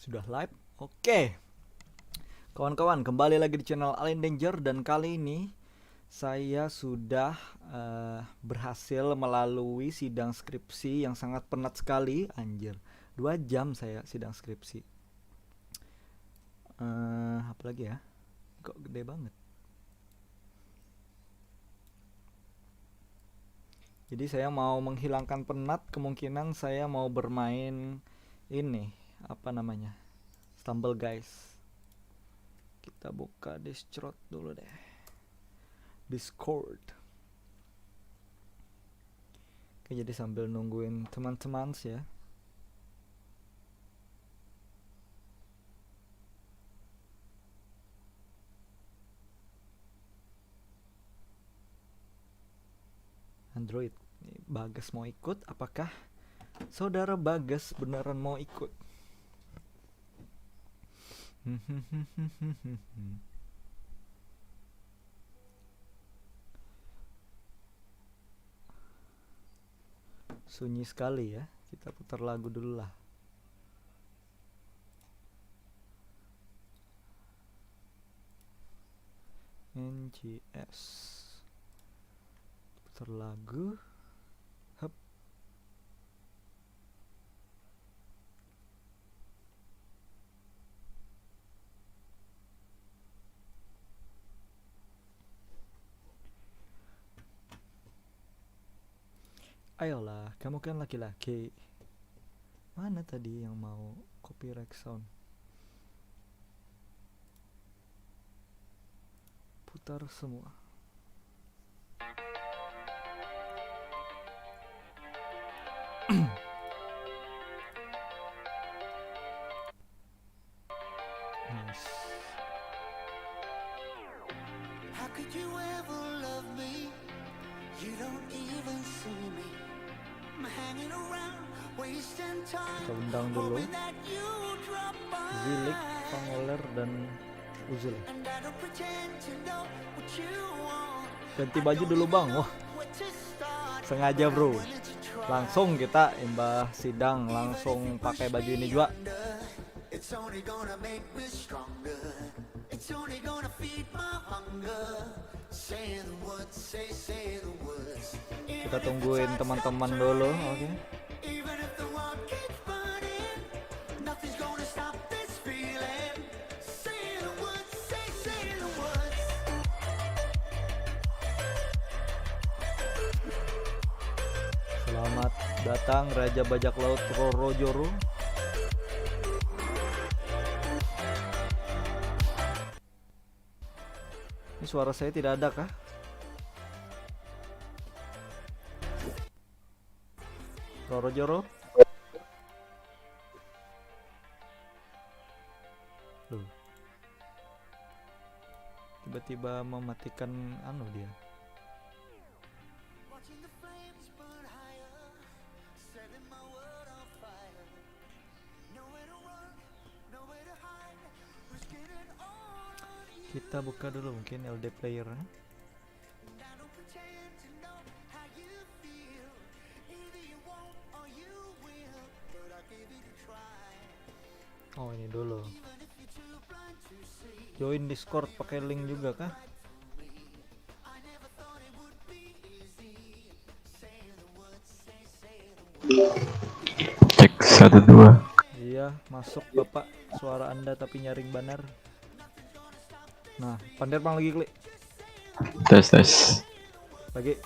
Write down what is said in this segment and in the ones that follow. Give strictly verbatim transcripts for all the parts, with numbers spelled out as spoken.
Sudah live? Oke. Kawan-kawan, kembali lagi di channel Alien Danger, dan kali ini saya sudah eh, berhasil melalui sidang skripsi yang sangat penat sekali, anjir. Dua jam saya sidang skripsi. Eh, apa lagi ya? Kok gede banget? Jadi saya mau menghilangkan penat, kemungkinan saya mau bermain ini, apa namanya? Stumble Guys. Kita buka Discord dulu deh. Discord. Oke, jadi sambil nungguin teman-teman sih ya. Android. Bagas mau ikut? Apakah saudara Bagas beneran mau ikut? Sunyi sekali ya. Kita putar lagu dulu lah. N G S. Putar lagu. Hup. Ayolah, kamu kan laki-laki. Mana tadi yang mau copyright sound? Putar semua. Nice. How could you ever love me? You don't even see me. I'm hanging around, wasting time, kita undang dulu hoping that you drop by. Zilik, Pangoler, dan Uzul. And I don't pretend to know what you want. Ganti baju dulu, Bang. Wah. Sengaja, bro. Langsung kita imbah sidang langsung pakai baju ini juga. Kita tungguin teman-teman dulu, oke. Selamat datang Raja Bajak Laut Roro Joro. Ini suara saya tidak ada kah? Roro Joro. Loh. Tiba-tiba mematikan anu dia. Kita buka dulu mungkin L D player. Oh, ini dulu. Join Discord pakai link juga kah? Cek satu dua. Iya, masuk Bapak. Suara Anda tapi nyaring banar. Nah, pandir pang lagi klik. Tes, tes. Lagi.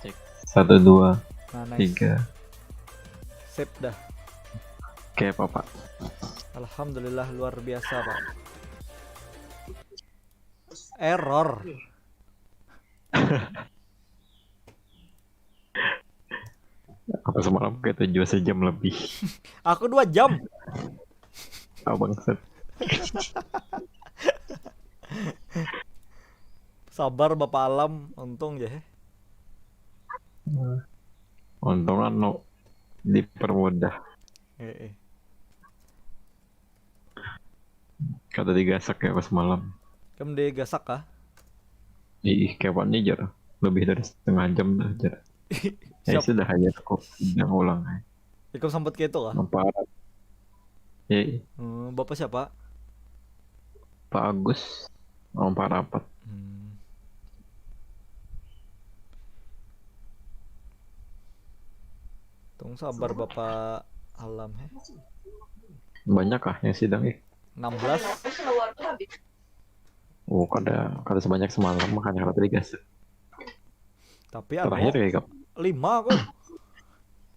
Cek. Satu, dua, nah, nice. Tiga. Sip dah. Oke, Bapak. Alhamdulillah, luar biasa, Pak. Error. Apa semalam kita juga sejam lebih? Aku dua jam. Abang set. Sabar Bapak Alam, untung ya. Untung anu dipermudah. Eh, eh. Kata digasak ya pas malam. Kamu digasak kah? Ih, kayak apa nih, Jar? Lebih dari setengah jam dah, Jar. Eh, siap. Sudah aja aku sidang ulang, eh. Ikam sampat kayak itu kah? Apa? Iya, iya. Hmm, Bapak siapa? Pak Agus, orang Pak Rapat. Hmm. Tunggu sabar Bapak Alam, he. Banyak kah yang sidang, eh? Enam belas. Oh, kada, kada sebanyak semalam, makanya kada digas. Tapi anu, terakhir kayak kapan? Lima kok.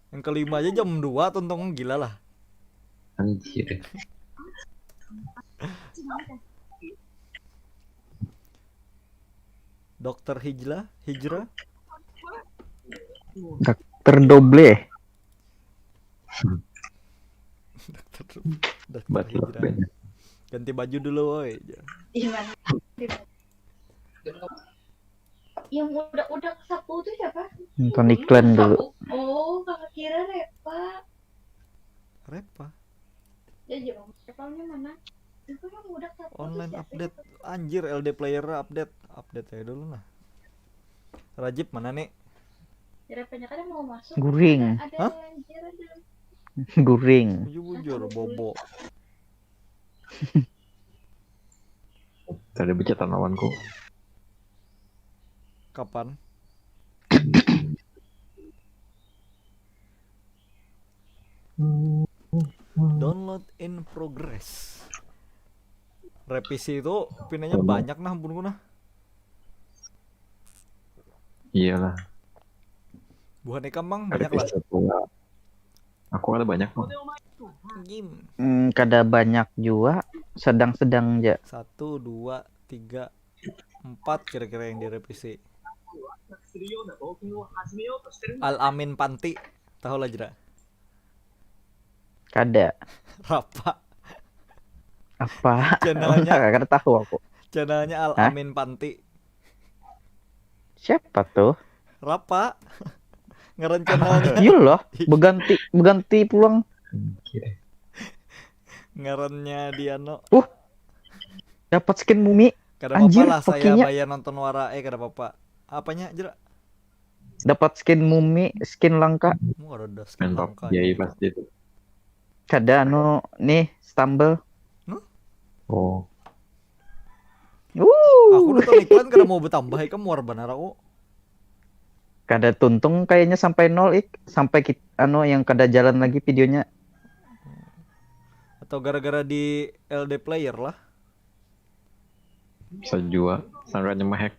Yang kelima aja jam dua, tontong, gila lah. Anjir. Dokter Hijrah, Hijrah. Dokter Doble. Dokter, dokter Hijrah. Ganti baju dulu, woi. Iman. Yang udah-udah sapu tuh siapa? Nonton iklan dulu. Oh, kakak kira Repa. Repa. Ya, jangan Repanya mana? Itu yang udah sapu tuh Online siapa update. Gitu? Anjir, L D player update. Update aja dulu nah. Rajib mana nih? Repanya kan mau masuk. Guring. Ada Hah? Anjir ada. Guring. Bujur-bujur, bobo. Tadi bacaan lawanku. Kapan? Download in progress. Revisi itu pinanya Sama. Banyak nah, ampun nah. Iyalah. Buhan ikam mang Ada banyak lah. Pizza pula. Aku ada banyak kok. Gim. Hmm, kada banyak jua, sedang-sedang aja. Satu, dua, tiga, empat kira-kira yang direvisi. Al Amin Panti, tahu lah Jera? Kada. Rapa. Apa? Channelnya- Kada tahu aku. Channelnya Al Hah? Amin Panti. Siapa tuh? Rapa. Ngaran channelnya. Iya loh, berganti berganti pulang. Anjir. Ngarannya Diano. Dapat skin mumi. Kada Anjir, apa-apa lah, saya pakainya. Bayar nonton wara, eh, kada apa-apa. Apanya Jera? Dapat skin mumi, skin langka. Mau ada skin Main langka. PUBG pasti itu. Kada anu nih, stumble. Oh, Uh, Aku nonton iklan kada mau bertambah, ikam muar banar aku. Kada tuntung kayaknya sampai nol, ik, sampai kit, anu yang kada jalan lagi videonya. Atau gara-gara di L D player lah. Bisa jua, sangkanya mah hack.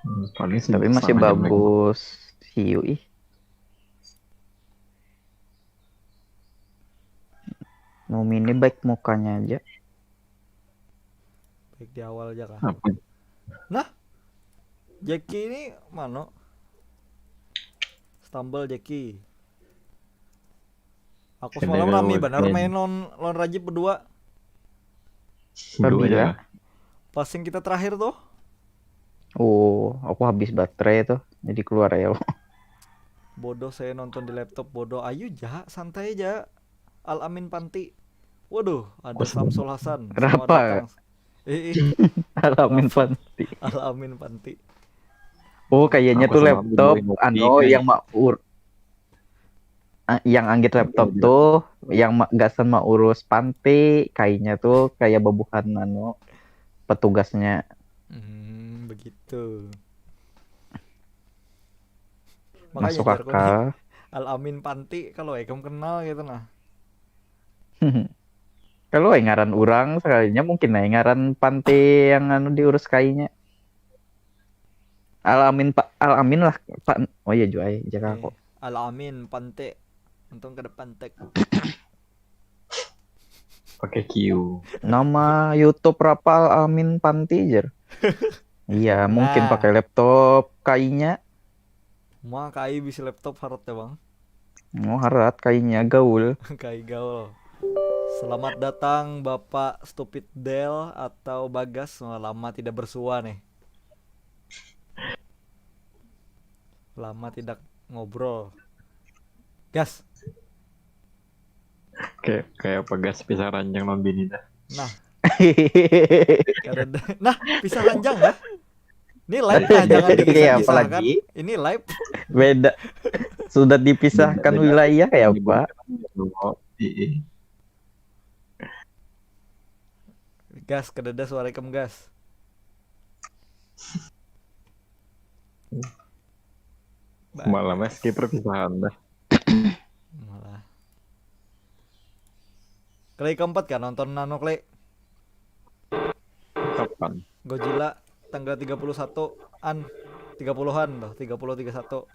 Hmm, paling sih Tapi masih sama aja, Mac. Bagus. Hiu ih. Mumi ini baik mukanya aja. Baik di awal aja kah? Apa? Nah, Jackie ini mana? Stumble Jackie. Aku Ini semalam lewat rame benar main. Main lawan, lawan Rajib berdua. Dua Gila. ya. Pas yang kita terakhir tuh. Oh, aku habis baterai tuh. Jadi keluar ya. Bodoh, saya nonton di laptop, bodoh. Ayu ja, santai ja. Al Amin Panti. Waduh, ada Kos- Samsul Hasan. Kenapa? Selamat datang. Eh, eh, Al Amin Panti. Al Amin Panti. Oh, kayaknya Aku tuh sama laptop beli ngopi anu kan. Yang mak ur ah, yang anggit laptop Iya. Tuh, yang mak gasan mak urus panti, kayaknya tuh kayak babuhan anu petugasnya. Hmm, begitu. Masuk Makanya jar ku nih, akal. Al Amin Panti kalau ikam kenal gitu nah. Kalau ai ngaran urang sekalinya mungkin ai ngaran panti yang anu diurus kayaknya. Al Amin Pak, Al Amin lah Pak. Oh iya juga ai, jaga aku. Al Amin Panti. Untung kada pantek. Pakai Q. Nama YouTube Rapa Al Amin Panti jer. Iya, mungkin Nah. Pakai laptop kayaknya. Mah kai bisi laptop harat ya, Bang. Oh, harat kayaknya gaul. Kai gaul. Selamat datang Bapak Stupid Del atau Bagas. Wah, lama tidak bersua nih. Lama tidak ngobrol. Gas. Kayak kayak pegas pisah ranjang non bini dah. Nah, kada ada. Nah, pisah ranjang ya? Ini live lah, jangan Iya, dipisah-pisahkan. Apalagi Ini live. Beda. Sudah dipisahkan Beda-beda. Wilayah ya, Ini Pak? Iya. Gas, kedada suara ikam, gas. Malam es skip perpisahan dah. Malah. Kali keempat kan nonton nano kali. Kapan? Godzilla tanggal tiga puluh satu an, tiga puluhan tuh, tiga puluh tiga satu.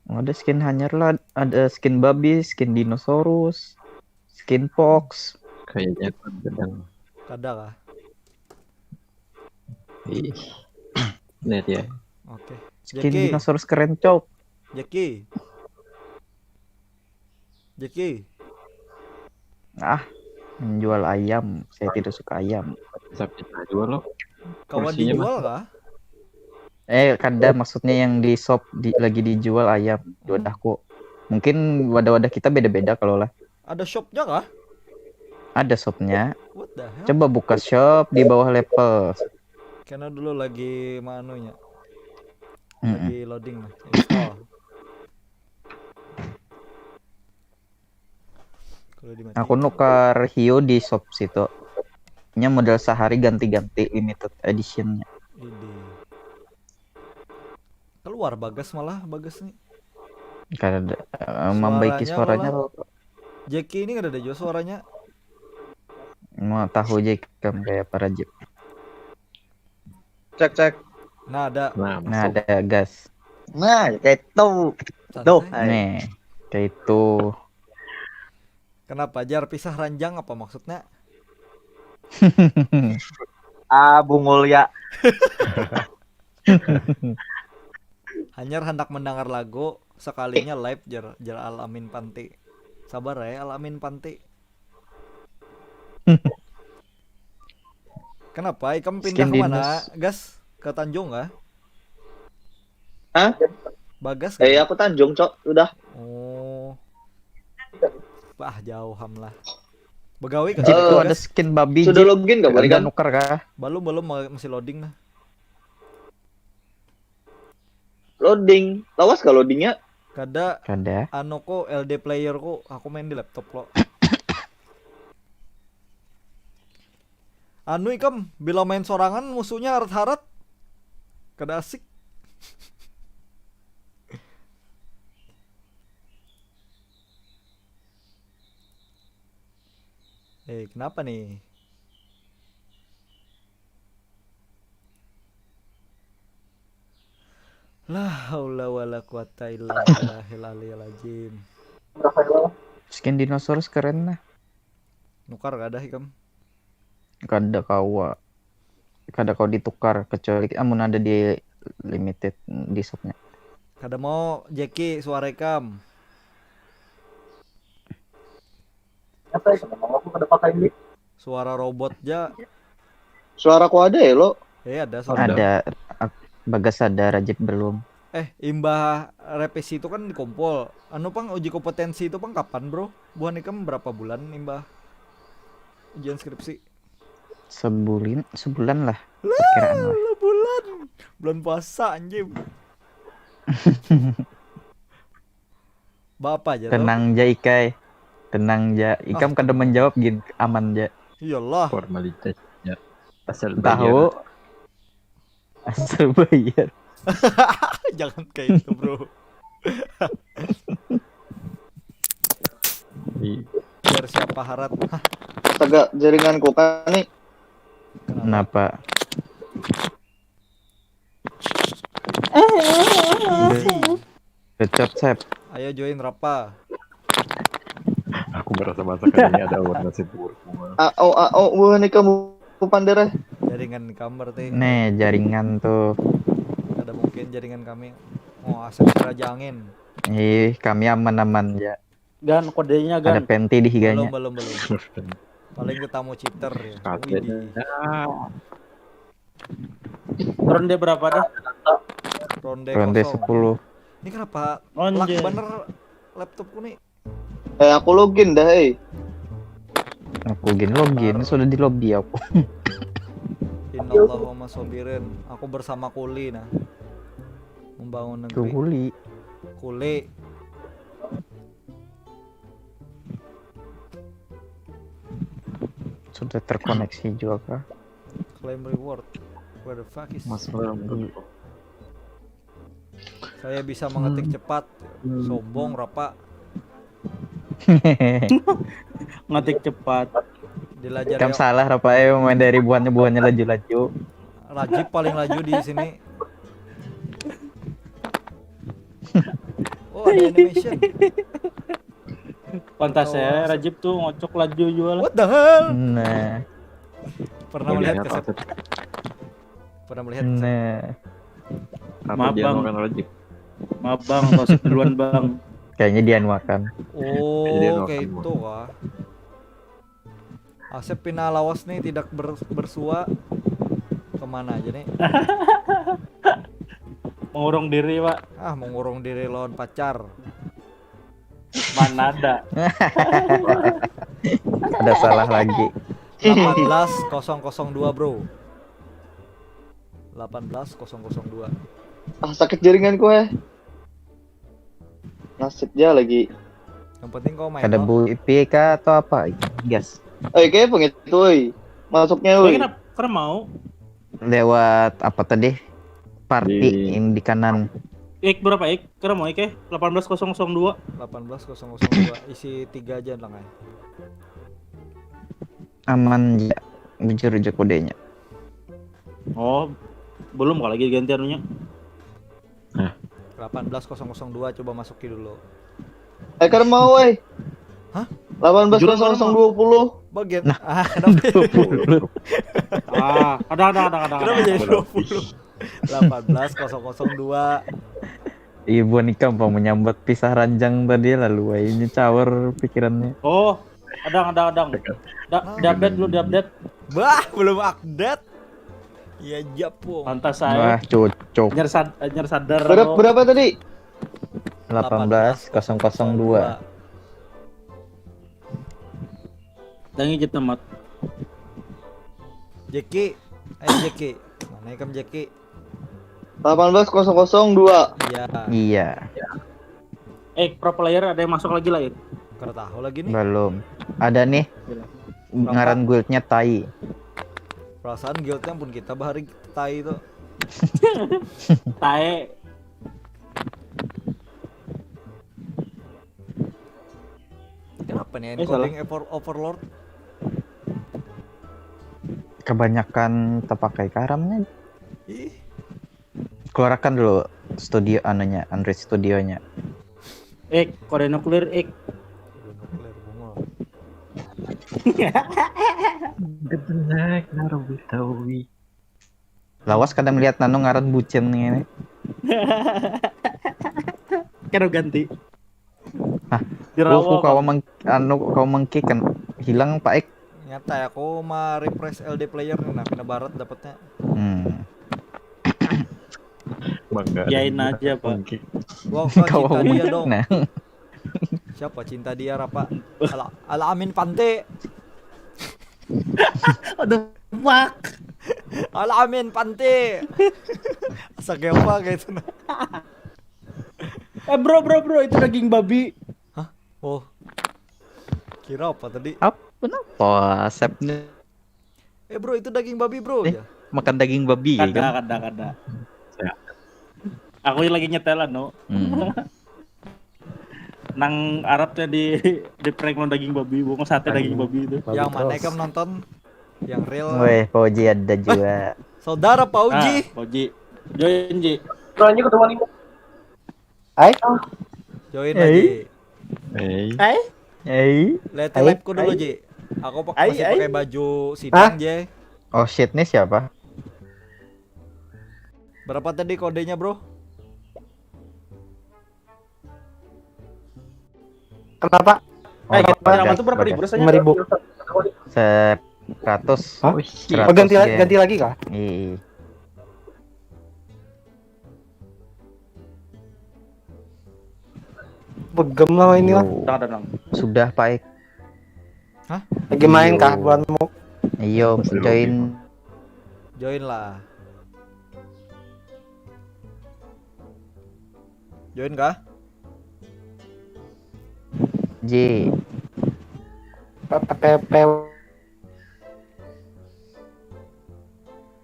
Ada skin hanyar lah, ada skin babi, skin dinosaurus, skin fox. Kayaknya aku sedang. Kada kah? Ih. Lihat ya. Oke. Skin Jeki, dinosaurus keren, cok. Jeki. Jeki, Ah, menjual ayam. Saya tidak suka ayam. Bisa kita jual loh. kawan Kursinya dijual kah? Eh, kada, maksudnya yang di shop di, lagi dijual ayam di wadahku. Mungkin wadah-wadah kita beda-beda kalau lah. Ada shopnya kah? Ada shopnya. What the hell? Coba buka shop di bawah level. Karena dulu lagi manunya, Mm-mm. lagi loading nih. Install. Kalau dimatikan. Aku nukar hiu di shop situ. Nya modal sehari ganti-ganti limited editionnya. Ini. Keluar Bagas malah, Bagas nih. Kada ada, eh, membaiki Suaranya suaranya. Jeki ini kada ada juga suaranya. Mau tahu aja ikam kayak apa, Rajib. Cek, cek. Nah, ada. Nah, Nah, masuk. Ada gas. Nah, ya kayak itu. Santai. Duh, hai. Nih, kayak itu. Kenapa jar pisah ranjang, apa maksudnya? Ah, bungul ya. Hanyar handak mendengar lagu, sekalinya live jar, jar Al Amin Panti. Sabar ya Al Amin Panti. Kenapa ikam pindah Skin ke mana, dinos. Gas? Ke Tanjung kah? Hah? Bagas Eh, kah? Aku Tanjung, cok. Udah. Oh. Bah, jauh ham lah. Begawi kah? Jip tuh Eh, ada skin babi, Sudah Jip. Login gak, Ada Balikan? Nuker kah? Belum, belum, masih loading nah. Loading. Lawas gak loadingnya? Kada. Kada. Anu ku, L D player ku, aku main di laptop lo. Anu ikam, bila main sorangan musuhnya harat-harat. Kada asik. Eh, kenapa nih? La haula wala quwata illa billahil aliyil azim. Skin dinosaurus keren lah. Nukar kada ikam? Kada kawa. Kada kawa ditukar kecuali amun ada di limited di shopnya. Kada mau, Jeki, suara ikam. Apa itu? Mau aku kada pakai ini. Suara robot ja. Suara ku ada ya, lo? Eh, ada suara. Ada ak- Bagas ada, Rajib belum. Eh, imbah revisi itu kan dikumpul. Anu pang, uji kompetensi itu pang kapan, bro? Buhan ikam berapa bulan imbah ujian skripsi? Sebulan, sebulan lah perkiraan lah. Lah, bulan. Bulan puasa anjing. Bapak aja tuh. Tenang ja, Ikai. Tenang ja. Ikam kada menjawab gin, aman ja. Iyalah. Formalitas ya. Asal Tahu. Bayar. Asal bayar. Jangan kayak itu, bro. Di Biar siapa harat. Astaga, jaringanku kan nih. Kenapa? Kecap, Sep. Ayo join rapa. Aku merasa masakan ini ada aura nasib buruk. Ao, ao, wah, nih kamu pandera. Jaringan ikam berarti. Nih, jaringan tuh. Ada mungkin jaringan kami. Oh, asap raja angin. Ih, kami aman-aman ja. Gan, kodenya Ada gan. Panty di Belum, higanya. Belum, belum. Paling ketamu cheater ya. Kaget. Widih. Ronde berapa dah? Ronde, Ronde kosong. Sepuluh. Ini kenapa lag Anjay. bener laptopku nih? Eh, aku login dah, eh. Aku gin login, sudah di lobby aku. Ini Allahumma sobirin. Aku bersama kuli nah. Membangun negeri. Kuli. Kuli. Sudah terkoneksi juga kah? Claim reward. Where the fuck is? Masalah. Saya bisa mengetik cepat. Sombong rapa. Ngetik cepat. Dilajar Kam ya. Salah rapa eh, main dari buhannya buhannya laju-laju. Rajib paling laju di sini. Oh, ada animation. Pantas ya, Rajib tuh ngocok laju jual. What the hell? Nah, Pernah melihat kasep? Pernah melihat kasep? Nah. Apa Maaf, dia Bang. Makan Rajib? Maaf bang, tos duluan bang. Kayaknya dia makan. Oh, Dia kayak itu kah? Asep pina lawas nih tidak ber- bersua. Kemana aja nih? Mengurung diri pak. Ah, mengurung diri lawan pacar. Mana ada? Udah salah lagi. Delapan belas kosong kosong dua bro. Delapan belas kosong kosong dua. Ah, sakit jaringan kue. Nasib dia lagi. Yang penting kau main. Kada Lo. Bu I P kah atau apa? Gas. Eh, kayak pengen tuh, oi. Masuknya, Gue oi. Kenapa? Karena mau. Lewat apa tadi? Party Di- yang di kanan. Ik berapa ik? Karena mau ik ya? Delapan belas kosong kosong dua. Delapan belas kosong kosong dua, isi tiga aja lah kayak. Aman ya. Bujur aja kodenya. Oh, belum kalau lagi ganti anunya. Delapan belas kosong kosong dua, coba masuki dulu. Eh, karena mau, oi. Hah? Delapan belas kosong kosong dua puluh. Bagian Nah. Ah, kenapa? Dua puluh. Ah, ada ada ada ada ada. Kenapa jadi dua puluh? Delapan belas kosong kosong dua. Iya buan ikam apa menyambat pisah ranjang tadi lalu aja cawer pikirannya. Oh, adang adang adang. Da, diupdate dulu diupdate. Bah, belum update. Iya, japung. Pantas Wah, saya. Cocok. Nyar sad, nyar sadar. Berapa, Lo. Berapa tadi? Delapan belas kosong kosong dua. Dangi kita mat. Jeki, eh Jeki. Mana ikam Jeki? Delapan belas kosong kosong dua. Iya, Iya, Eh, pro player ada yang masuk lagi lain. kada tahu lagi nih. Belum. Ada nih. Ngaran guildnya Tai. Perasaan guildnya pun kita bahari Tai tuh. Tae. Kenapa nih Eh, salah. Encoding Ever- Overlord? Kebanyakan tepakai karamnya. Ih, Keluarkan dulu studio anunya, Android Studionya. Ik, kode nuklir ik. udah nuklir bunga. Gedenak naruh bitawi. Lawas kada melihat nanu ngaran bucin ini. Kado ganti. Hah? Dirawat. Aku kawa meng, anu kawa mengki kan hilang Pak Ek. Nyata ya, aku mau refresh L D player nih, nah, pina barat dapatnya. Hmm. Bangga. Yain aja, Pak. Wah, kau Kawa cinta dia dong. Nah, Siapa cinta dia, Rapa? Ala, Ala Amin Pante. Aduh, fuck. Ala Amin Pante. Asa kayak apa kayak itu nah. Eh bro bro bro, itu daging babi. Oh. Kira apa tadi? apa kenapa Sep nih Eh bro, itu daging babi bro Eh. Ya. Makan daging babi ya Kada kan? Kada kada. Aku lagi nyetelan no. Hmm. Nang Arab teh di di prank lawan daging babi, bukan sate daging babi itu. Yang mana ikam nonton? Yang real. Weh, Fauji ada juga. Saudara Pak Uji, Ah, Oji. Join Ji. Lanjut ke teman ini. join Eh. lagi. Eh, Hai. Eh, Lihat Hai. Live-ku dulu Ji. Aku pak- Hai, masih hai. Pakai baju sidang Ji. Oh shit, nih siapa? Berapa tadi kodenya bro? Kenapa? Oh, Eh, bagas, kita dapat tuh berapa ribu bagas. rasanya? Lima ribu. Seratus. Hah? Seratus Oh, ganti lagi, yen. Ganti lagi kah? Iya. Begem lah ini lah. Yo. Tenang, tenang. Sudah, Pak Ek. Lagi main kah Yo. buanmu? Iyo, join. Join lah. Join kah? Ji. P P P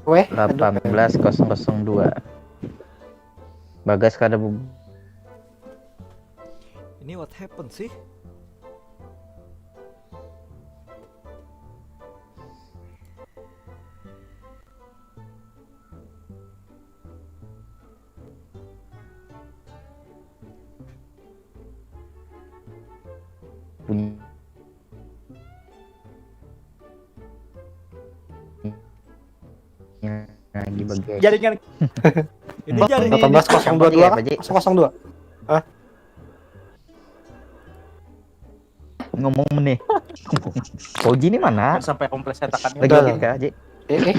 W. Delapan belas kosong kosong dua. Bagas kada bu- Ini what happened sih? Lagi bagai. Jaringan Ini jaringan Delapan belas kosong dua dua Apa, Ji? Kosong kosong dua. Ngomong nih. Koji ini mana? Sampai kompleks cetakannya. Lagi Udah. Login kah, Ji? Eh, eh.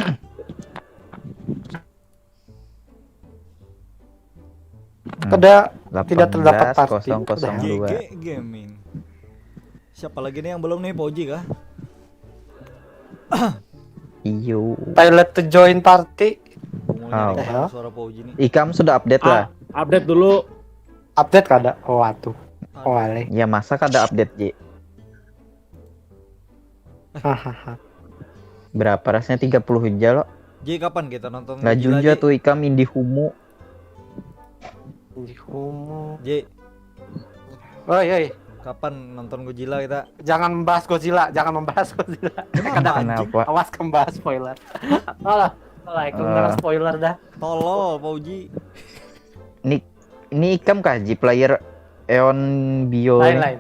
Hmm. Pada tidak terdapat party. Delapan belas kosong kosong dua. G G Gaming. Siapa lagi nih yang belum nih, Poji kah? Iyo. Pilot to join party. Bungulnya Oh. nih, Hah? Suara Poji nih. Ikam sudah update lah. Ah, update dulu. Update kada? Oh, waduh. Oh, ale. Ya masa kada update, Ji? Hahaha. Berapa rasanya tiga puluh aja lo. Ji, kapan kita nonton Laju Godzilla, aja Ji? Tuh ikam Indihumu. Indihumu. Ji, Oi, oi. Kapan nonton Godzilla kita? Jangan membahas Godzilla, jangan membahas Godzilla. Kenapa, anjing? Kenapa? Awas kembahas spoiler. Alah, alah, aku Eh. dengar spoiler dah. Tolol, Poji. Ini ini ikam kah, Ji, player Eon Bio? Lain, Ini? Lain,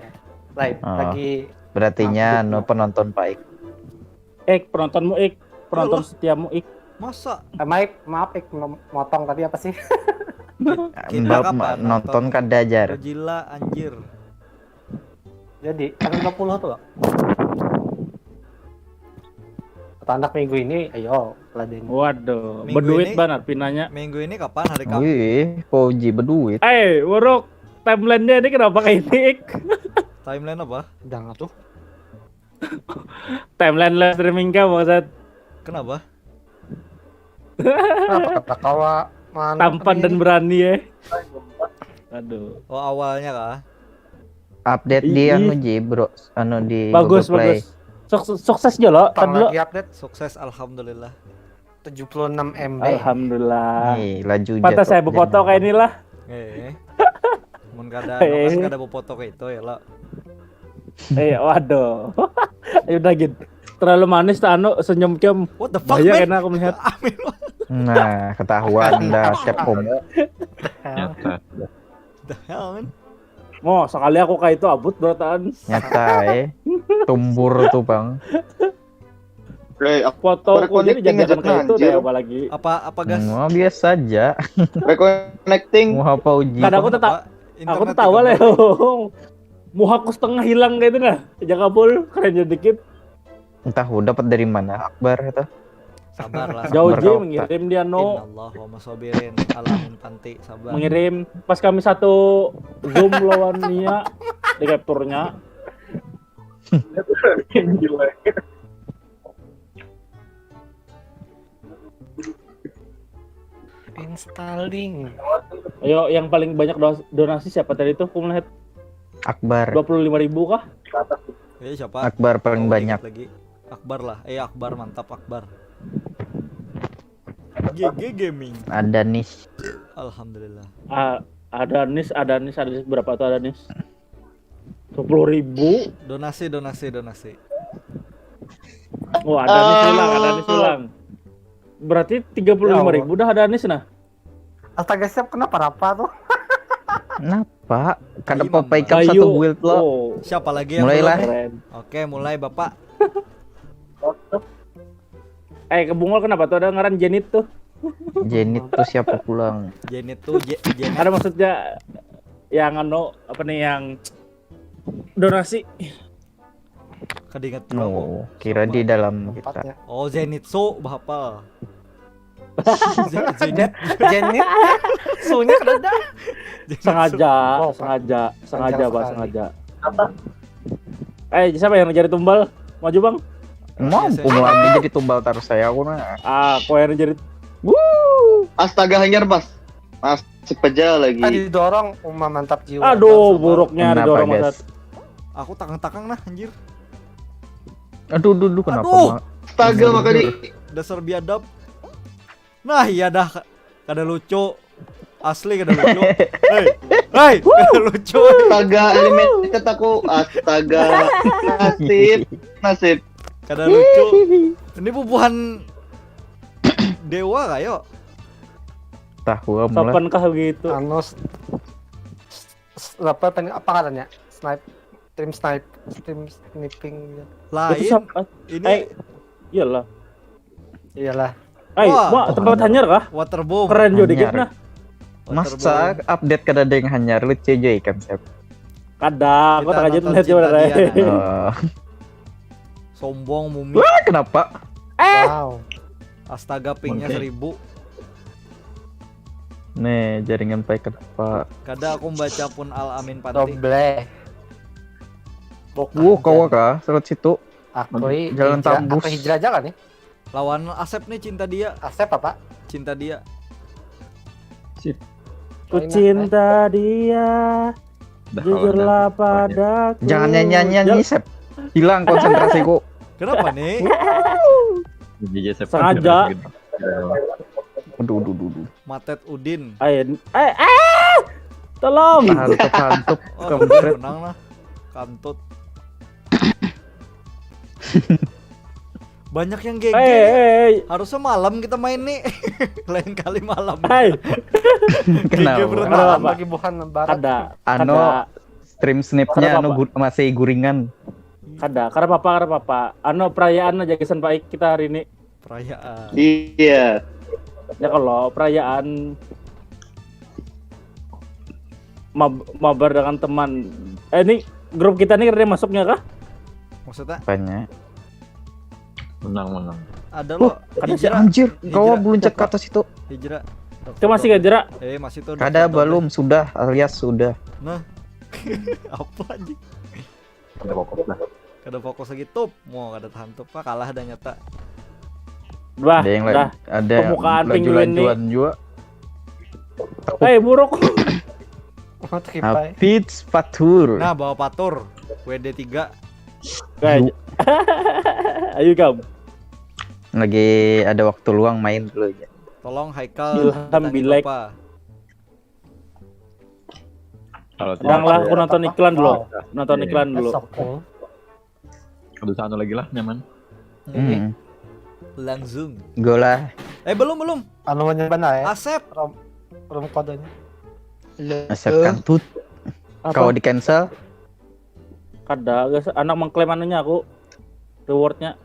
lain. Oh. Lagi Berartinya Update no lah. Penonton paik. Ik, penontonmu Ik, penonton Yalah. Setiamu Ik. Masa? Eh, Mike, maaf, Ik, mem- motong tadi apa sih? Kita Mbak kapan ma- nonton kada, Jar? Godzilla, anjir. Jadi, tanggal dua puluh tuh, Bang. Atau anak minggu ini, ayo, ladeni. Waduh, Minggu berduit ini- banar pinanya. Minggu ini kapan hari Kamis? Wih, Poji berduit. Eh, Wuruk, timeline-nya ini kenapa kayak ini, Ik? Timeline apa? Jangan tuh. Timeline live streaming kah, maksud? Kenapa? Kenapa kata kawa? Mana Tampan dan ini? Berani ya. Aduh. Oh, awalnya kah? Update di Ih. Anu, Ji, bro. Anu di Bagus, Google Play. Bagus. Sukses, sukses aja lo. Tang Tadi lo. Lagi update Sukses, alhamdulillah. Tujuh puluh enam M B. Alhamdulillah. Nih, laju Pantas jatuh saya berfoto jam. Kayak inilah. Eh. Mun kada Eh. Nukas kada berfoto kayak itu ya lo. Eh, waduh. Ya udah gitu. Terlalu manis tuh anu senyum kiam. What the fuck, Bahaya man? Kena aku melihat. Amin. Nah, ketahuan dah siap homo. Nyata. The hell, man? Mau sekali aku kayak itu abut berataan. Nyata, eh. Tumbur tuh, Bang. Oke, aku Foto aku jadi Reconnecting aja jangan kayak itu anjir. Deh apalagi. Apa apa gas? Wah, biasa aja. Reconnecting. Wah, apa Uji? Kada aku Kenapa? tetap Internet aku tahu lah. terganggu. Muhaku setengah hilang kayak itu nah. Jaga full keren jadi dikit. Entah udah dapat dari mana Akbar itu. Sabar lah. Jauh Sabar, Ji Kak. Mengirim dia no. Innallaha wa masabirin alamin panti sabar. Mengirim pas kami satu Zoom lawan Nia di capture-nya. Installing. Ayo yang paling banyak dos- donasi siapa tadi tuh? Aku melihat Akbar. Dua puluh lima ribu kah? Eh, siapa? Akbar paling Oh, banyak. Dikit lagi. Akbar lah. Eh, Akbar, mantap Akbar. G G Gaming. Ada nih. Alhamdulillah. Ah, ada nis, ada nis, ada nis berapa tuh ada nis? Dua puluh ribu. Donasi, donasi, donasi. Oh, ada nis ulang, ada nis ulang. Berarti tiga puluh lima ribu dah ada nis nah. Astaga, siap kenapa rapa tuh? Kenapa? Kada Kayu apa-apa mama. Ikam Kayu. Satu guild lo. Oh, Siapa lagi yang Mulailah. belum? Keren. Oke, mulai Bapak. Eh, ke Bungul kenapa tuh ada ngaran Jenit tuh? Jenit tuh siapa pulang? Jenit tuh Je- Jenit. Ada maksudnya yang anu apa nih yang donasi? Kada ingat juga aku. Oh, kira di dalam kita. Tempatnya. Oh, Zenitsu bahapal. Ze- Zenit. Jenit. Sunya kada ada. Sengaja, Oh, sengaja, sengaja, panjang Pak, sekali. Sengaja. Eh, siapa yang cari tumbal? Maju, Bang. Mau Biasa. Pungguan jadi tumbal tarus saya aku nah. Ah, koer jadi Wuh. Astaga, hanyar, Mas. Masih pejal lagi. Tadi didorong, uma mantap jiwa. Aduh, Bangsa, buruknya Kenapa, didorong guys? Mas. Aku takang-takang nah, anjir. Aduh, duh, duh, kenapa, Aduh. Mak? Astaga, makanya Dasar biadab. Nah, iya dah. Kada lucu. Asli kada lucu. Hei. Hei, kada lucu. Astaga, animated aku. Astaga. Nasib, nasib. Kada lucu. Ini bubuhan dewa kayo. Tahu mulai. Kapan kah gitu? Anu s- s- apa tadi apa katanya? Snipe, stream snipe, stream sniping gitu. Itu Lain. siapa? Ini Eh, iyalah. Iyalah. Eh, Wah. wah, tempat hanyar kah? Waterboom. Keren juga dikit Hanyar. Nah. Masa update kada ada yang hanyar, lucu aja ikan siap. Kada, aku Kita tak aja nonton lihat Cinta coba Dia, deh. nah. Oh, Sombong mumi. wah, kenapa? Wow. Astaga, pingnya Oke. Seribu. Nih, jaringan pakai kenapa? Kada aku membaca pun al amin panti. Doble. Bukan. Wuh, kawa kah? Serut situ. Aku i- Jalan hijrah, Tambus. Aku hijrah aja kan nih? Lawan Asep nih, Cinta Dia. Asep apa? Cinta Dia. Ku cinta dia. Jujurlah padaku. Jangan nyanyian Jal- nyanyi, Sep. Hilang konsentrasiku. Kenapa nih? Iya, Sep. Sengaja. Aduh, aduh, aduh, aduh. Matet Udin. Ayo, eh, eh, tolong. Hantup, hantup. Oh, Kampret. Menang lah. Kantut. Banyak yang G G. Eh, eh, eh. Harusnya malam kita main nih. Lain kali malam. Hai. Kenapa? G G berenam. Kenapa? Bagi buhan barat. Kada. Anu, Kada. Stream snipnya Kenapa, anu Pak? gu- masih guringan. Kada. Kada apa-apa, kada apa-apa. Anu, perayaan aja kesan baik kita hari ini. Perayaan. Iya. Ya kalau perayaan mab- mabar dengan teman. Eh, ini grup kita nih ada yang masuknya kah? Maksudnya Banyak. Menang, menang. ada Wah, lo ada hijrah. anjir, kawa Hijrah. beluncat ke atas itu. Hijrah. Itu masih gak jerak? Eh, masih tuh. Kada, Dokter, belum, sudah, alias sudah. Nah. Apa anjing? Ada fokus lah. Kada fokus lagi tuh. Mau kada tahan tuh. Pak, kalah dah nyata. Wah, Ada yang dah. lain, ada Pembukaan laju-lajuan juga. Eh, buruk. Mata kipai. Hafiz Fatur. Nah, bawa patur. W D tiga. Guys. Ayo, Kam. Lagi ada waktu luang main dulu aja. Tolong Haikal Ilham datangi Bilek. Bapak. Kalau Sedang lah, aku tidak, nonton iklan dulu. Wow. Nonton Iya. Iklan dulu. Sok, Bung. Ada satu lagi lah, nyaman. Hmm. Langsung. Gola Eh, belum, belum. Anu nyaman lah ya. Asep. Room, room kodenya. Asep Kantut. Apa? Kau di cancel. Kada, guys. Anak mengklaim anunya aku. Rewardnya.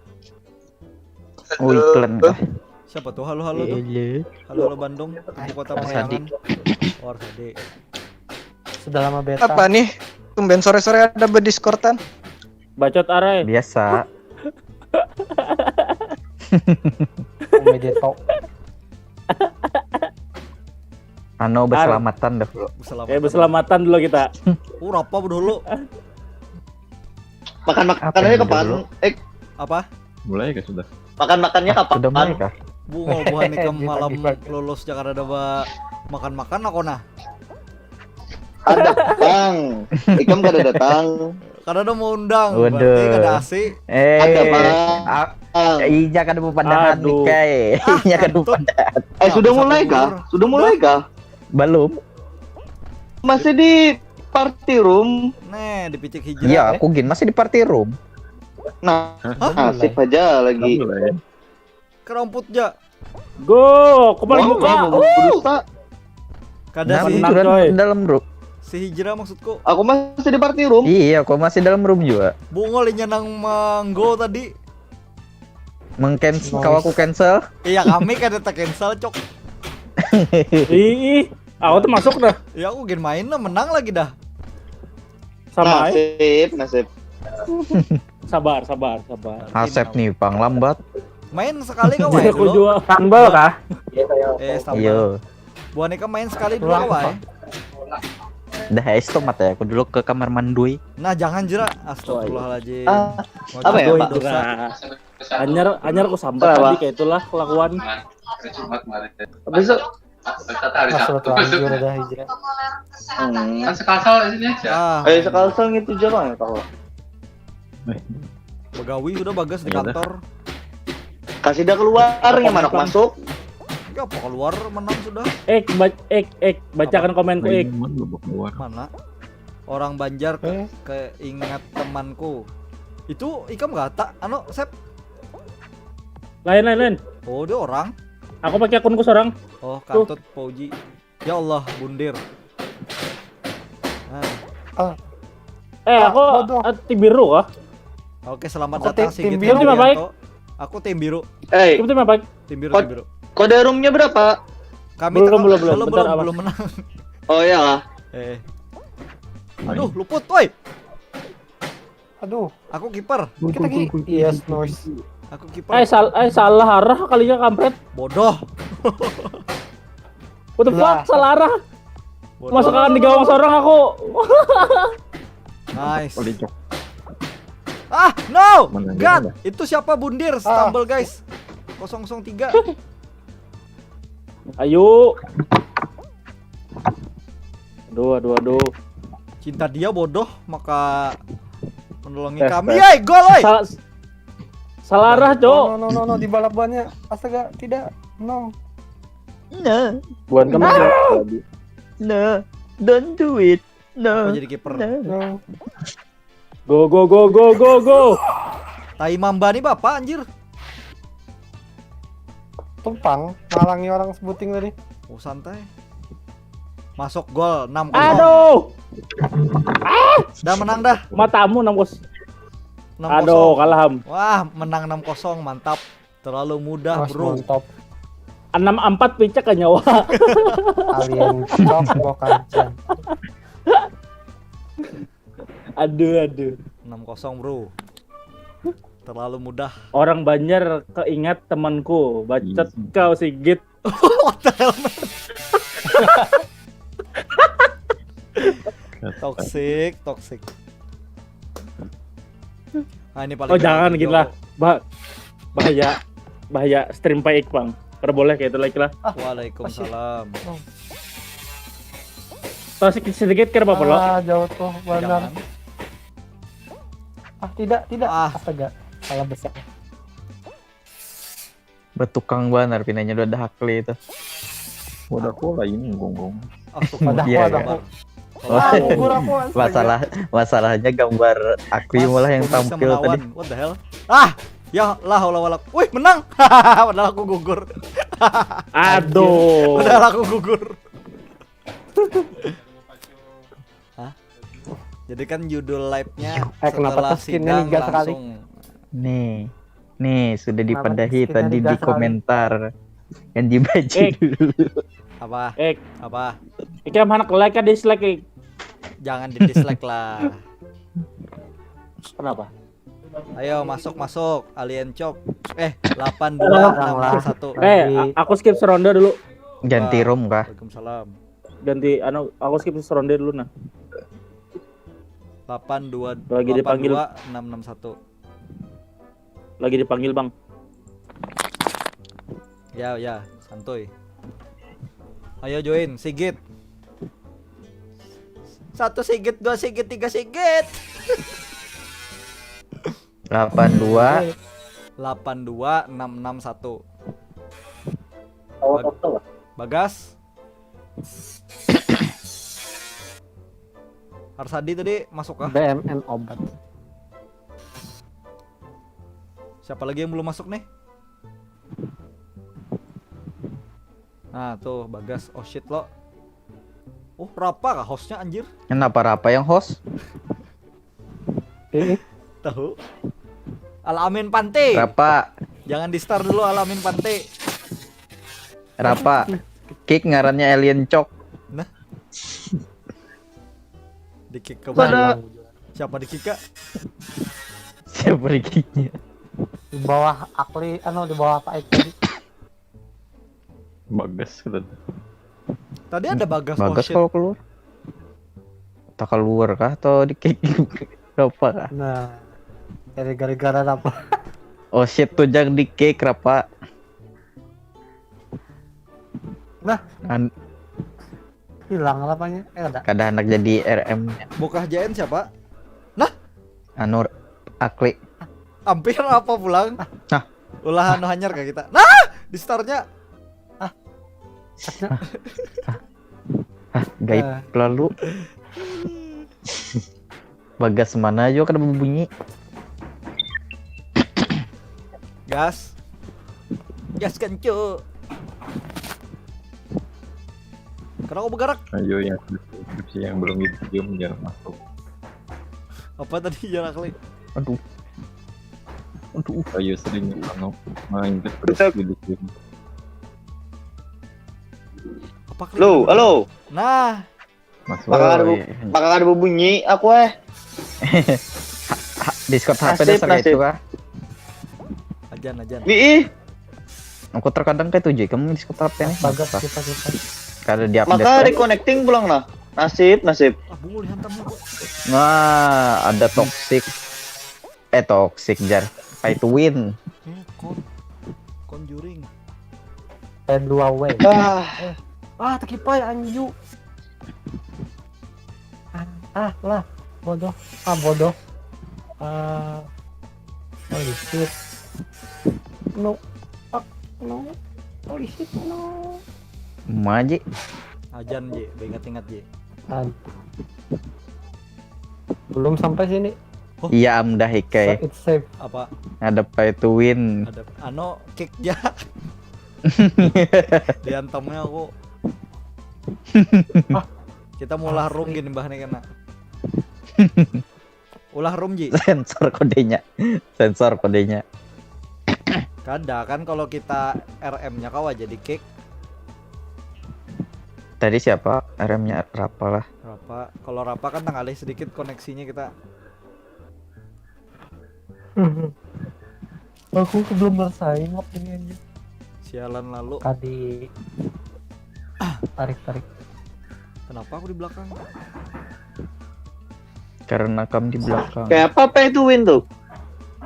Oh, iklan kah? Siapa tuh? Halo, halo tuh. Iya. Halo, halo Bandung, ibu kota Arsadi. Payangan. Oh, Arsadi. Sudah lama beta. Apa nih? Tumben sore-sore ada berdiskordan. Bacot arai. Biasa. Medeto. Anu, berselamatan dah dulu. Berselamatan. Ya, berselamatan dulu kita. Uh, rapa dulu. Makan Apa makanannya yang kapan? dulu? Eh, Apa? Mulai kah sudah? makan makannya Sudah mulai kapan? kah? Bungo buhan ikam Di malam pagi-pagi. Lulus Jakarta ada ba makan-makan aku nah. Ada datang. Ikam kada datang. Kada ada mau undang, Waduh. berarti kada asi. Eh, Ada, Bang. ah, iya, kada mau pandangan nih, Aduh. kai. Iya, kada mau Tuh. pandangan. Eh, sudah Nah, mulai bisa kah? tidur. Sudah mulai kah? Belum. Masih di party room. Nih, dipicik hijrah. Iya, Eh, aku gin masih di party room. Nah, Hah? nasib aja lagi. Mulai. Keramput ja. Go, kembali Wah, buka. wah, Uh. dusta. Kada Nah, sih. Menang, sudah coy. Dalam room. Si hijrah maksudku. Aku masih di party room. Iya, aku masih dalam room juga. Bungol inya nang manggo tadi. Mengcancel, Nice. Kalau aku cancel, Iya, kami kada tak cancel, cok. Ih, ih. Aku tuh masuk dah. Ya aku gin main lah, menang lagi dah. Sama aja. Nasib, nasib. Sabar, sabar, sabar. Asep nih pang lambat. Main sekali kau main Aku dulu. juga. Sambal kah? Eh, sambal. Iya. Buhan ikam main sekali dulu Wah, kau, eh. Dah, es tomat ya, aku dulu ke kamar mandui. Nah, jangan jera. Astagfirullahaladzim. Ah, apa ya, Pak? Dosa. Anyar anyar aku sambat tadi kayak itulah kelakuan. Habis itu asal terlanjur dah hijrah. Hmm. Kan sekalsel di sini aja. Ah. Ayo sekalsel gitu aja bang ya tahu. Begawi sudah bagas di kantor. Kasih dah keluar yang mana masuk. Ya apa keluar menang sudah. Eh, ba eh, eh, bacakan komenku, eh. Mana? Orang Banjar ke, eh? Keingat temanku. Itu ikam gak tak anu Sep? Lain lain lain. Oh, dia orang. Aku pakai akunku seorang. Oh, kantut Pauji. Ya Allah, bundir. Nah. Ah. Eh, aku ah, tim biru kah? Oke, selamat aku datang tim, tim biru. Tim apa? Aku tim biru. Eh, hey. Tim apa? Tim biru, tim biru. Kode roomnya berapa? Kami belum, belum, belum, belum, belum, belum menang. Oh ya. Eh. Aduh, luput, woi. Aduh. Aku kiper. Kita ki. Yes, noise. Aku kiper. Eh, sal eh salah arah kalinya kampret. Bodoh. What the fuck, salah arah. Masuk di gawang seorang aku. Nice. Ah, no. God, itu siapa bundir? Ah. Stumble, guys. Kosong kosong tiga. Ayo. Aduh, aduh, aduh. Cinta dia bodoh maka menolongi kami. Yay, gol, oi. Salah, salah arah, Cok. No, no, no, no, di balabannya. Astaga, tidak. No. No. Buat kamu tadi. No. Don't do it. No. Aku jadi kiper. No. Go go go go go go. Tai mamba nih bapak anjir. Tumpang ngalangi orang sebuting tadi. Oh santai. Masuk gol enam kosong. Aduh. Ah. Dah menang dah. Matamu enam kosong. Aduh, kalah ham. Wah, menang enam kosong, mantap. Terlalu mudah, Mas, bro. Mantap. Enam empat picek ke nyawa. Alien cok bukan. Aduh, aduh. Enam kosong, bro. Terlalu mudah. Orang Banjar keingat temanku, bacot hmm. Kau Sigit. Toxic, toxic. Nah, ini paling oh, jangan gitu lah. Bah bahaya bahaya stream paik bang. Kalau boleh kayak itu lagi lah. Ah, waalaikumsalam. Oh. Toxic sedikit kira apa lo? Ah, jauh tuh benar. Ah tidak tidak. Ah. Astaga, salah besar. Betukang banar pinanya udah hakli itu. Udah aku lah ini gonggong. Oh, suka dah iya, aku ada aku. Oh, masalah masalahnya gambar aku malah yang tampil tadi. What the hell? Ah, ya lah olah walak. Wih, menang. Padahal aku gugur. Aduh. Padahal aku gugur. Hah? Jadi kan judul live-nya eh, setelah sidang langsung. Sekali? Nih, nih sudah dipadahi tadi di komentar yang dibaca eh. Dulu. Apa? Eh. Apa? Ikam anak like kan dislike? Eh. Jangan di dislike lah. Kenapa? Ayo masuk masuk alien cok. Eh, delapan dua enam satu. Eh, aku skip seronda dulu. Ganti room kah? Waalaikumsalam. Ganti anu aku skip seronda dulu nah. Delapan dua lagi dipanggil enam enam satu. Lagi dipanggil, Bang. Ya, ya, santuy. Ayo join, Sigit. Satu Sigit, dua Sigit, tiga Sigit. Delapan dua. Delapan dua enam enam satu. Bagas. Arsadi tadi masuk kah? B M N obat. Siapa lagi yang belum masuk nih? Nah tuh Bagas, oh shit lo. Oh Rapa kah hostnya anjir? Kenapa Rapa yang host? Eh. Tahu? Alamin Pante. Rapa. Jangan di star dulu Alamin Pante. Rapa. Kick ngarannya Alien Cok. Nah. Di kick ke mana? Siapa di kick kak? Siapa di kicknya? Di bawah Akli, anu di bawah Pak Eko. Bagas gitu. Tadi ada Bagas. Bagas kalau keluar. Tak keluar kah atau di kick? Apa kah? Nah, dari gara-gara apa? Oh shit, tuh jangan di kick, Rapa. Nah, An hilang lapanya. Eh, ada. Kada anak jadi R M nya. Bokah J N siapa? Anu, Akli. Hampir apa pulang? Nah. Ulah anu hanyar kah kita? Nah, di startnya. Hah, gaib Eh. Lalu. Bagas mana aja kada berbunyi. Gas. Gas kencu. Kenapa aku bergerak? Ayo, yang skripsi yang belum diem jangan masuk. Apa tadi jarak li? Aduh. Aduh. Ayo, sering anu main terus Bisa. Di Zoom. Apa klik Halo, bener? Halo. Nah, Masuk. Maka ada Oh, bu- iya. Maka ada berbunyi aku eh. Discord H P Nasib, dasar kayak nasib. itu kah? Ajan ajan. Ih, Aku terkadang kayak tujuh kamu Discord H P nih. Bagas Kenapa? kita kita. Kada di-update. Maka reconnecting pulang nah. Nasib, nasib. Ah, bungul dihantam aku. Nah, ada toxic. Eh, toxic jar. Pay to win. Eh, con. Conjuring. P dua W. Ah, Ah, tekipai anju. Ah, ah lah, bodoh. Ah, bodoh. Ah, holy shit. No. Ah, no. Holy shit, no. Maji. Ajan je, ingat-ingat je. Ah. Belum sampai sini. Iya am dah ikai. It's safe. Apa Ada pay to win. ada anu kick ja. Dihantamnya aku. Kita mau ulah room gini bah nih kena. Ulah room ji. Sensor kodenya. Sensor kodenya. Kada kan kalau kita R M-nya kawa jadi kick. Tadi siapa? R M-nya Rapa lah. Rapa, kalau Rapa kan tengah sedikit koneksinya kita. Aku belum selesai ngap ini aja. Sialan lalu. Tadi tarik tarik. Kenapa aku di belakang? Karena kam di belakang. Kayak apa pay to win tuh?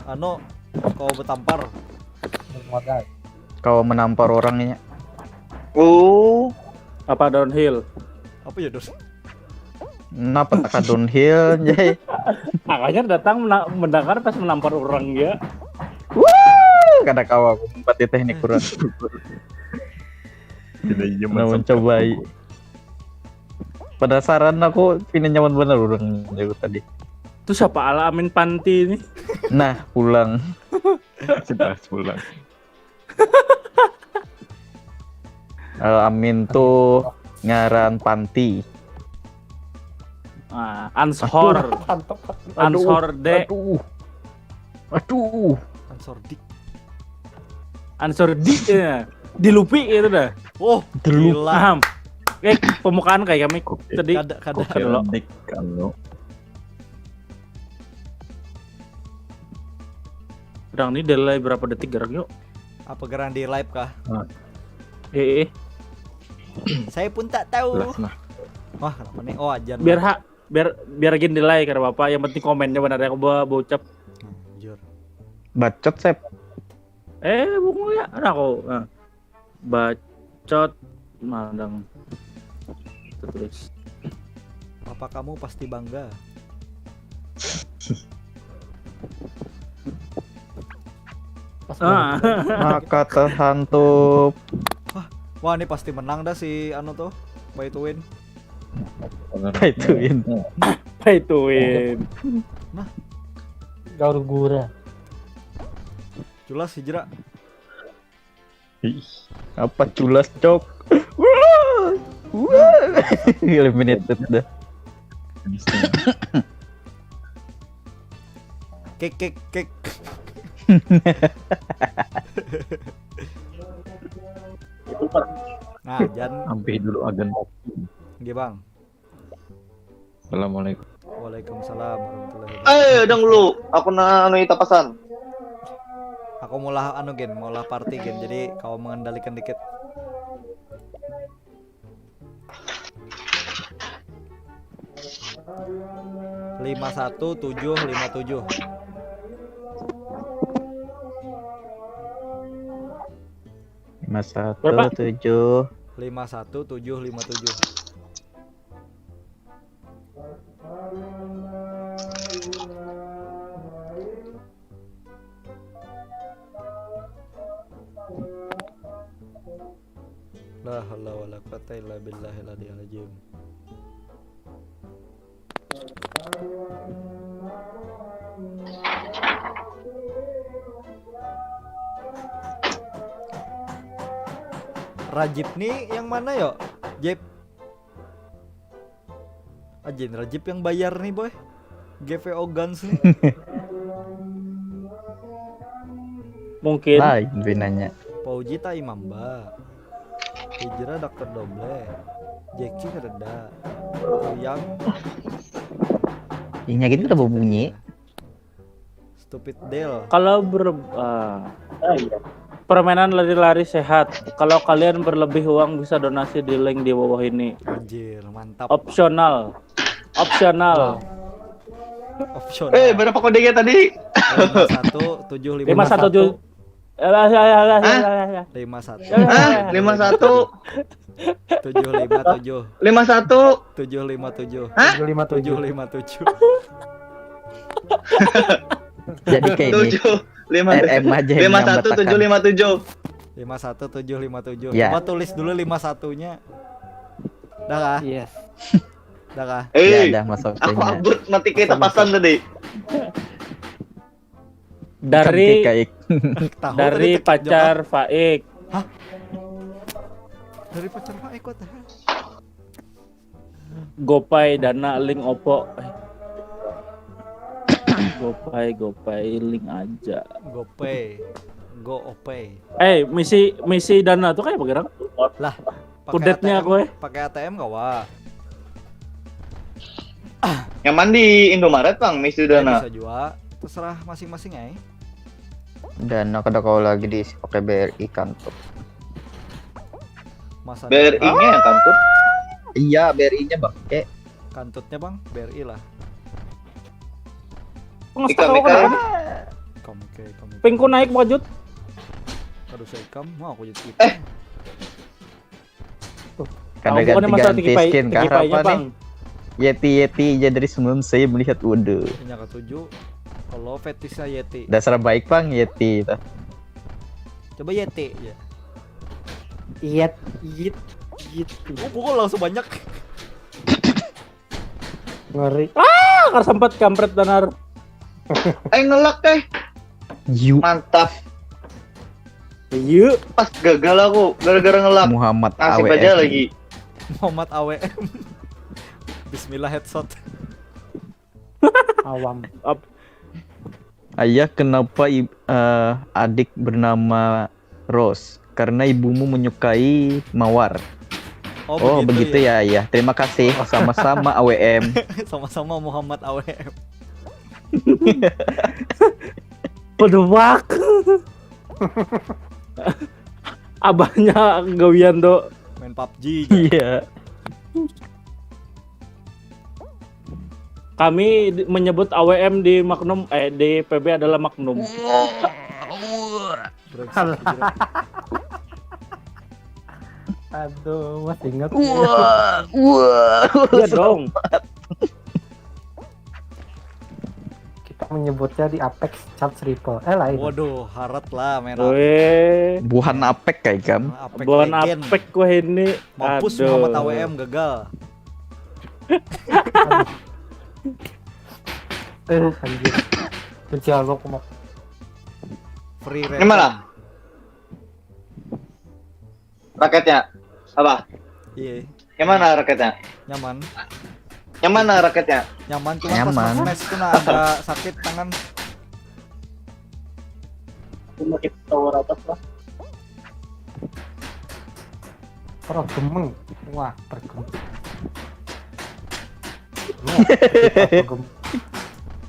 Anu, kau bertampar. Modal. Kau menampar orangnya. Oh, Apa downhill? Apa ya dos? Kenapa tak downhill, Jay? Makanya datang mena- mendengar pas menampar orang dia. Wuh, kada kawa aku mempati teknik kurang. Tidak iya Nah, mencobai. Penasaran aku, pina nyaman bener orang jago tadi. Itu siapa Al-Amin Panti ini? Nah, pulang. Sudah pulang. Al Amin tuh ngaran panti. Ah, Anshor. Mantap. Anshor de. Aduh. Aduh. Ansor dik. Ansor di ya. Dilupi gitu dah. Oh, Deluk. gila. Paham. Eh, pembukaan kayak kami Oke. tadi. Kada kada. Kada lo. Dik anu. Orang ini delay berapa detik gerak yuk? Apa gerang di live kah? Eh, eh. Saya pun tak tahu. Jelas nah. Wah, kenapa nih? Oh, ajan. Biar hak biar biar gini delay kada apa-apa. Yang penting komennya benar ya aku bawa bocap. Hmm, jujur. Bacot, Sep. Eh, buku ya. Nah, aku. Nah. Bacot madang. Terus. Papa kamu pasti bangga. Pas Ah. banget. Maka terhantup. Wah, ini pasti menang dah si anu tuh. Pay to win. Pay to win. Pay to win. Gaur gura. Jelas hijrah. Ih, Apa culas, cok? Wah. Wah. Eliminated dah. bisa. Kick kick kick. Itu Pak, Nah, jan ampih dulu agen. nggih, Bang. Assalamualaikum. Waalaikumsalam warahmatullahi wabarakatuh. Eh, dang dulu. Aku na anu ita pasan. Aku maulah anu gen, maulah party gen. Jadi kau mengendalikan dikit. Lima satu tujuh lima tujuh. Lima satu Berapa? Tujuh. Lima satu tujuh lima tujuh. La haula wala quwata illa billahil aliyil azim. Rajib nih yang mana yo? Jeb. Ajin Rajib yang bayar nih boy. G V O Guns nih. Mungkin. Lain binanya. Pauji tai mamba. Hijrah dokter doble. Jeki kereda. Yang Inya gitu udah bunyi. Stupid Del. Kalau ber ah. Permainan lari-lari sehat. Kalau kalian berlebih uang bisa donasi di link di bawah ini. Anjir, mantap. Opsional. Opsional. Opsional. Eh, berapa kodenya tadi? Lima satu tujuh lima Lima satu tujuh. Alah, alah, alah, alah, alah, alah. Lima satu. Hah? Lima satu, Tujuh lima tujuh. Lima satu. Tujuh lima tujuh. Hah? Tujuh lima tujuh. Jadi kayak ini. Tujuh lima. R M aja yang Lima satu tujuh nyambatakan. Lima tujuh. Lima satu tujuh lima tujuh. Ya. Coba tulis dulu lima satunya. Dah kah? Yes. Dah kah? Ya Eh, dah masuk aku nya. Abut mati kita pasan tadi. Dari Kaik. Tahu dari tadi cekcok pacar Faik. Apa? Dari pacar Faik, what the hell? Gopay, Dana, link, Oppo. Eh. Gopay, Gopay, link aja. Gopay. Go Opay. Eh, misi misi Dana tuh kayak bergerak. Lah, pakai Kudetnya A T M, aku, eh. Pakai A T M kawa. Nyaman di Indomaret, Bang, misi Ya, Dana. bisa juga. Terserah masing-masing ya. Dana kada kau lagi diisi pakai B R I Kantut. Masa B R I-nya yang Kantut. Iya, B R I-nya bangke. Kantutnya bang, B R I lah. Pengestak Ikam, aku ikam. Kenapa nih? Ikam ke, ikam ke. Pingku naik, Bang Jut. Aduh, saya ikam, mau aku jadi Eh. Kada Tahu bukannya masalah ganti-ganti Tiki Pai- skin kah, Tiki Pai-nya, apa nih? Bang? Yeti, Yeti aja dari semalam saya melihat, waduh. Yang ketujuh, kalau fetisnya Yeti. Dasar baik, Bang, Yeti itu. Coba Yeti ya. Iyet, iyit, iyit. Oh, pukul langsung banyak. Ngeri. Ah, kar sempat kampret benar. Eh, ngelak, eh. Yu Mantap. Iya. Pas gagal aku gara-gara ngelak. Muhammad Nasib A W M. Aja lagi. Muhammad A W M. Bismillah headshot. Awam. Ap- Ayah, kenapa ib- eh, adik bernama Rose? Karena ibumu menyukai mawar. Oh, begitu ya, Ayah. Terima kasih. Sama-sama, A W M. Sama-sama Muhammad A W M. Waduh, wak. Abahnya gawian tuh. Main pubg aja. Iya. Kami di- menyebut A W M di Magnum, eh, di P B adalah Magnum. Brengsek, gila. Aduh, masih inget. Wah, wah. Iya dong. Kita menyebutnya di Apex Charge Ripple. Eh, lain. Waduh, harat lah merah. Weh. Buhan apek kayak kam. Apek Buhan legend. Apek wah ini. Mampus Aduh. Muhammad A W M, gagal. Eh, anjir. Benci aku, aku mau. Free Ini mana? Raketnya. Apa? Iya, Yang mana raketnya? nyaman. Yang mana raketnya? Nyaman, cuma Nyaman. pas smash tuh nah agak sakit tangan. Cuma kita tower atas lah. Pergemeng. Wah, pergemeng.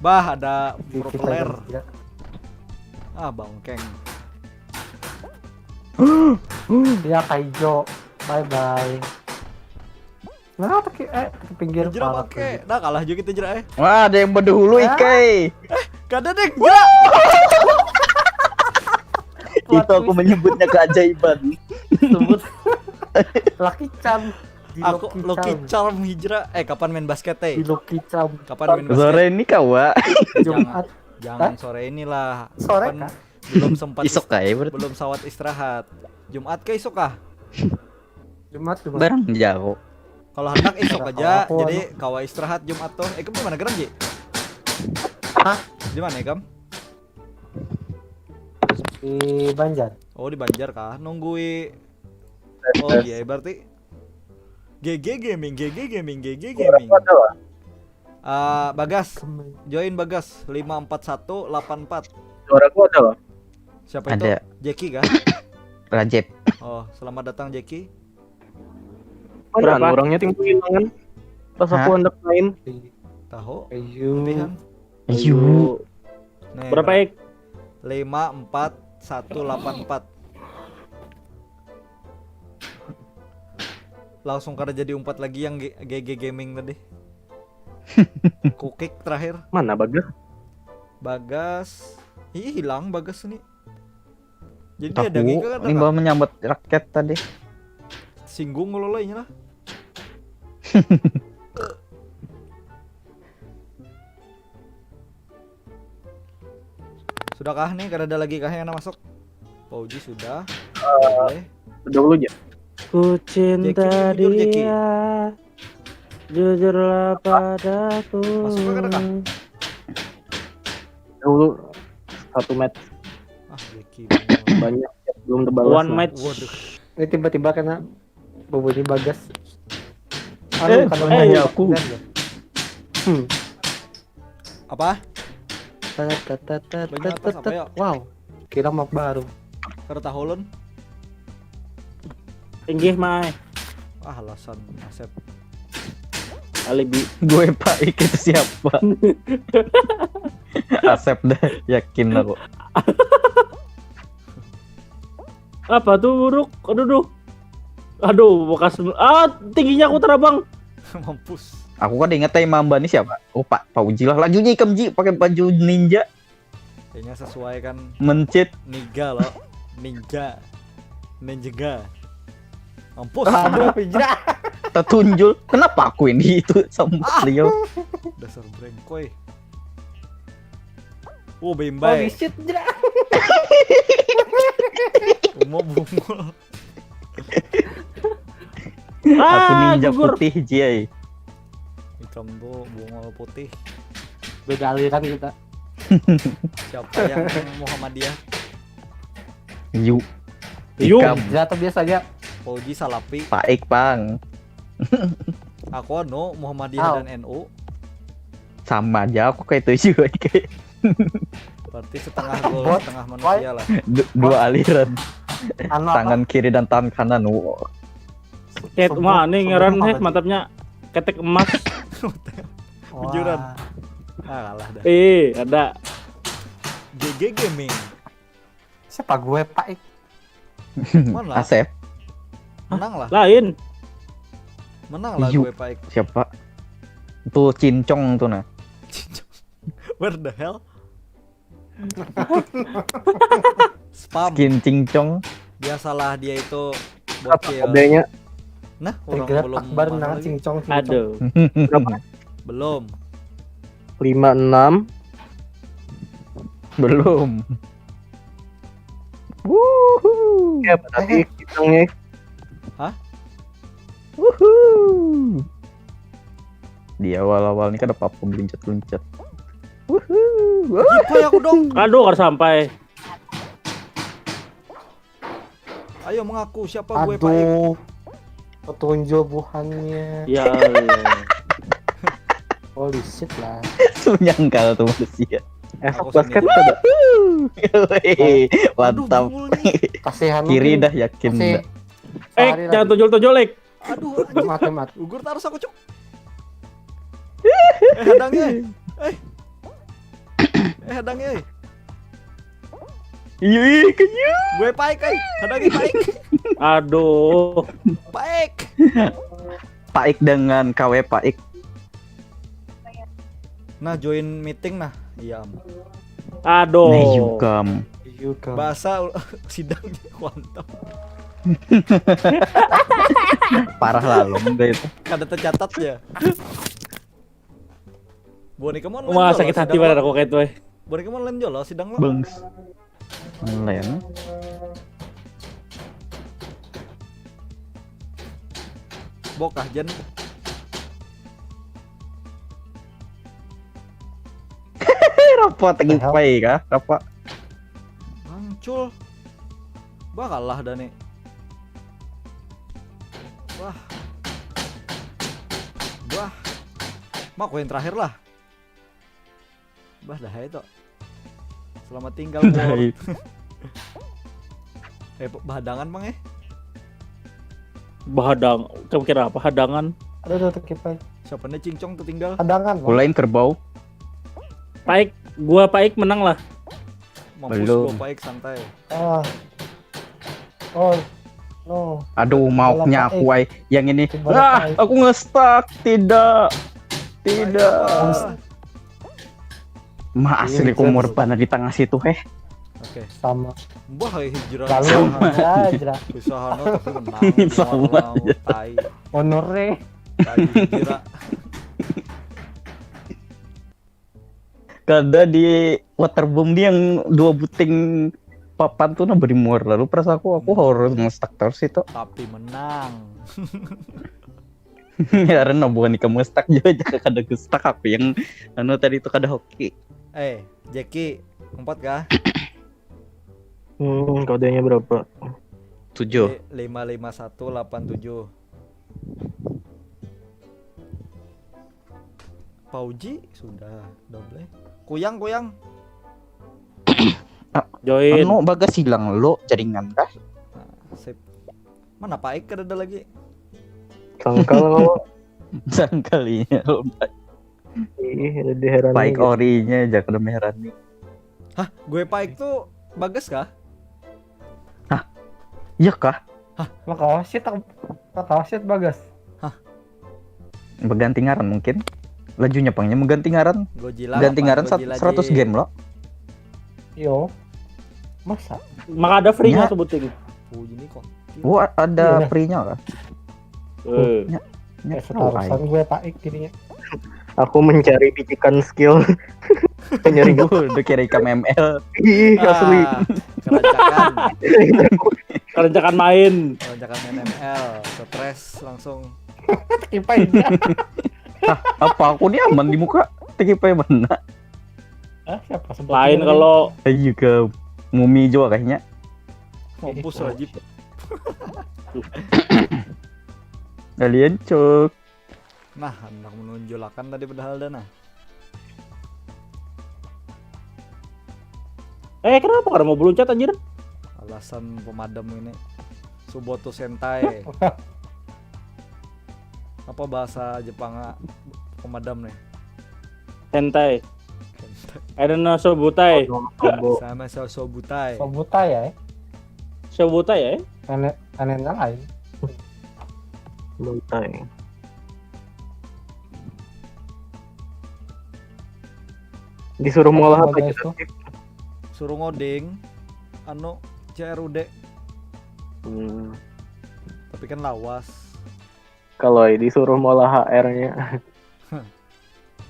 Bah, ada Di pro kita player. Yang tidak. Ah, bangkeng. Ya, Kaijo. Bye bye. Nah, pakai eh ke pinggir Jera parak pakai. lagi. Nah, kalah juga kita jera eh. Wah, ada yang berdahului, Hah? Kai. Kada deh, jera. Itu aku menyebutnya keajaiban. Sebut Lucky Charm. Di Aku Lucky Lucky Charm. Charm hijrah. Eh, kapan main basket teh? Di Lucky Charm. Kapan main basket? Sore ini, kawa. Jumat. Jangan sore inilah. Sore Kapan kah? Belum sempat Isok, Kai, berarti. Belum sawat istirahat. Jumat ke isok kah? Jumat Jumat. Barang jauh. Kalau hendak isok Ada aja, kawa-kawa jadi kawa istirahat Jumat tuh. Eh, kamu di mana geram, Ji? Hah? Di mana, Kam? Di Banjar. Oh, di Banjar kah? Nunggui. Oh, iya, berarti G G Gaming, G G Gaming, G G Gaming. Ah, Bagas, join Bagas lima empat satu delapan empat. Suara gua ada loh. Siapa itu? Ada. Jeki kah? Rajep. Oh, selamat datang Jeki. Mana Berapa? Orangnya tinggi banget. Pas aku Hah? Hendak main. Tahu? Ayu. Latihan. Ayu. Nih, Berapa, Ik? lima empat satu delapan empat. Langsung kada jadi umpat lagi yang G- G G Gaming tadi. Kukik terakhir. Mana Bagas? Bagas. Ih, hilang Bagas nih. Jadi Tahu. ada giga kan? Ini bawa menyambat raket tadi. Singgung lo lah inilah. Sudahkah nih? Kada ada lagi kah yang masuk? Pauji sudah. Boleh. Dulu aja. Ku cinta Jeki, jujur, Jeki. dia. Jujurlah padaku. Masuk ke kah? Dulu satu match Ah, Jeki. Bener. Banyak, belum terbalas. One Lah. match. Waduh. Ini tiba-tiba kena berbunyi Bagas. Eh, Kalau hanya mau aku. Bagas ya. Hmm. Apa? Tet, tet, tet, tet, Banyak tet, atas apa tet. Ya? Wow. Kira map baru. Kada tahu lun. Inggih, Mai. Ah, alasan Asep. Alibi. Gue Pak Ik itu siapa? Asep dah, yakin aku. Apa tuh, Buruk? Aduh, duh. Aduh, bekas ah, tingginya aku terabang. Mampus. Aku kan inget tadi Mamba nih siapa? Oh, Pak Fauji lah. Laju Ji, ikam Ji, pakai baju ninja. Kayaknya sesuai kan Mencit. Niga loh. Ninja. Ninja. Mampus. Aduh, hijrah. Tertunjul. Kenapa aku ini itu sama beliau? Dasar brengkoy. Oh, Holy bimbai. Shit, hijrah. Umo bungul. Aku Ah, ninja gugur. Putih, Ji ai. Ikam tuh bungul putih. Beda aliran kita. Siapa yang Muhammadiyah? Yu. Yu. Ikam. Hijrah tuh biasa aja. Fauji Salafi. Pak Ik, Pang. Aku anu Muhammadiyah Au. Dan N U. Sama aja aku kayak itu juga, kayak Berarti setengah gol, Bot. setengah manusia lah. du- dua aliran. Anu apa? Tangan kiri dan tangan kanan. Wow. Ket Sebut- mana nih sebut ngaran apa nih, tuh? Mantapnya ketek emas. Bujuran. Wah. Ah, kalah dah. Eh, ada. G G Gaming. Siapa gue, Pak Ik? Mana? Asep. Menang lah. Lain. Menang lah Yu. Gue Pak Ik. Siapa? Itu Cincong tuh, nah. Where the hell? Spam. Skin Cincong. Biasalah dia itu Apa bocil. kodenya? Nah, orang Trigger belum Akbar mana nang lagi? Cincong, Cincong. Aduh. Berapa? Belum. Lima enam. Belum. Wuhu. Ya, berarti kita nih. Wuhu. Di awal-awal ini kada apa-apa meluncet-luncet. Wuhu. Apa ya aku dong? Aduh, kada sampai. Ayo mengaku siapa gue Pak Ik. Aduh. Petunjuk buhannya. Ya Allah. Holy shit lah. Menyangkal tuh manusia. Eh, Aku basket sendiri. ada. Wih, Aduh, mantap. bungul nih. Kasihan Kiri mungkin. dah, yakin Masih dah. Eh, sehari jangan lagi. tojol-tojol, Ik. Aduh, anjir. Mat, mat. Gugur terus aku, Cuk. Eh, hadang ya. Eh. Eh, hadang ya. Iya, iya, kayaknya. Gue Pak Ik, eh. Hadang ya, Pak Ik. Aduh. Pak Ik. Paik dengan K W Paik. Nah, join meeting nah. Iya, am. Aduh. Nah, yukam. Yukam. Bahasa ul- sidang kuantum. Parah lah lo, udah itu. Kada tercatat ya. Buat kamu Wah, sakit hati pada aku kayak itu, eh. Buat kamu lain jolo sidang lo. Bengs. Lain. Bokah jen. Rapa tegi pai kah? Rapa? Bangcul. Bah, kalah dah nih. Wah. Wah. Mak, yang terakhir lah. Bah, dah itu. Selamat tinggal, Ward. Eh, pe- bahadangan, Bang, eh. Bahadang, kamu kira apa hadangan? Aduh, aduh, terkipai. Siapa nih cincong tertinggal? Hadangan, Bang. Ulain kerbau. Paik, gua Paik menang lah. Mampus Belum. Gua Paik, santai. Ah. Oh. No. Aduh, mauknya aku ay. Yang ini. Coba Ah, Paik. Aku ngestak. Tidak. Tidak. Ah, Mah asli Iya, kumur betul. Bana di tengah situ, heh. Oke. Sama. Mbah, kayak hijrah. Lalu Usaha no. aja. Usaha no, tapi menang. Sama Muar aja. Tai. Honore. Tai hijrah. Kada di waterboom dia yang dua buting papan tuh nah beri muar lalu perasa aku aku harus ngestak terus itu. Tapi menang. Ya karena bukan kamu stuck juga aja kada stuck aku yang anu tadi itu kada hoki. Eh, Jeki, empat kah? Hmm, kodenya berapa? Tujuh. Lima lima satu delapan tujuh. Pauji sudah double. Kuyang, kuyang. Join. Anu bagas hilang lo jaringan kah? Nah, sip. Mana Paik kada ada lagi? Sangkal kalau Sangkalinya lo ih ada di heran baik gitu. Orinya aja kada meherani. Gue Paik tuh bagas kah? Iya kah? Maka wasit aku maka wasit bagas. Berganti ngaran mungkin. Lajunya pangnya mengganti ngaran. Godzilla. Ganti Kapan ngaran Godzilla, seratus Ji? Game lo. Yo. Masa? Maka ada free-nya Ya. sebuting. Oh, ini kok. Wah ada Iya. Free-nya kah? Eh. Nya Ya, tahu seterusan ai. Gue Paik jadinya. Aku mencari bisikan skill penyaring. Gue udah kira ikam M L. Ih asli. Ah, kerancakan. Kerancakan main. Kerancakan main M L. Stres langsung. Kipai dia. Apa aku ni aman di muka? Tiki pai mana? Ah, siapa sebut Lain dia? Kalau Ayo ke Mumi juga kayaknya. Mampus Rajib. Kalian cok. Nah, hendak menonjolakan tadi padahal dah nah. Eh, kenapa kada mau beluncat anjir? Alasan pemadam ini. Suboto Sentai. Apa bahasa Jepang pemadam nih? Hentai. Ada naso butai. Sobo. Sama Sosobutai. Sobutai ya. Eh? Sobutai ya? Aneh aneh lain. Butai. Disuruh mengolah apa Bagas gitu? Tuh. Suruh ngoding anu C R U D, Hmm. tapi kan lawas. Kalau disuruh mengolah H R-nya,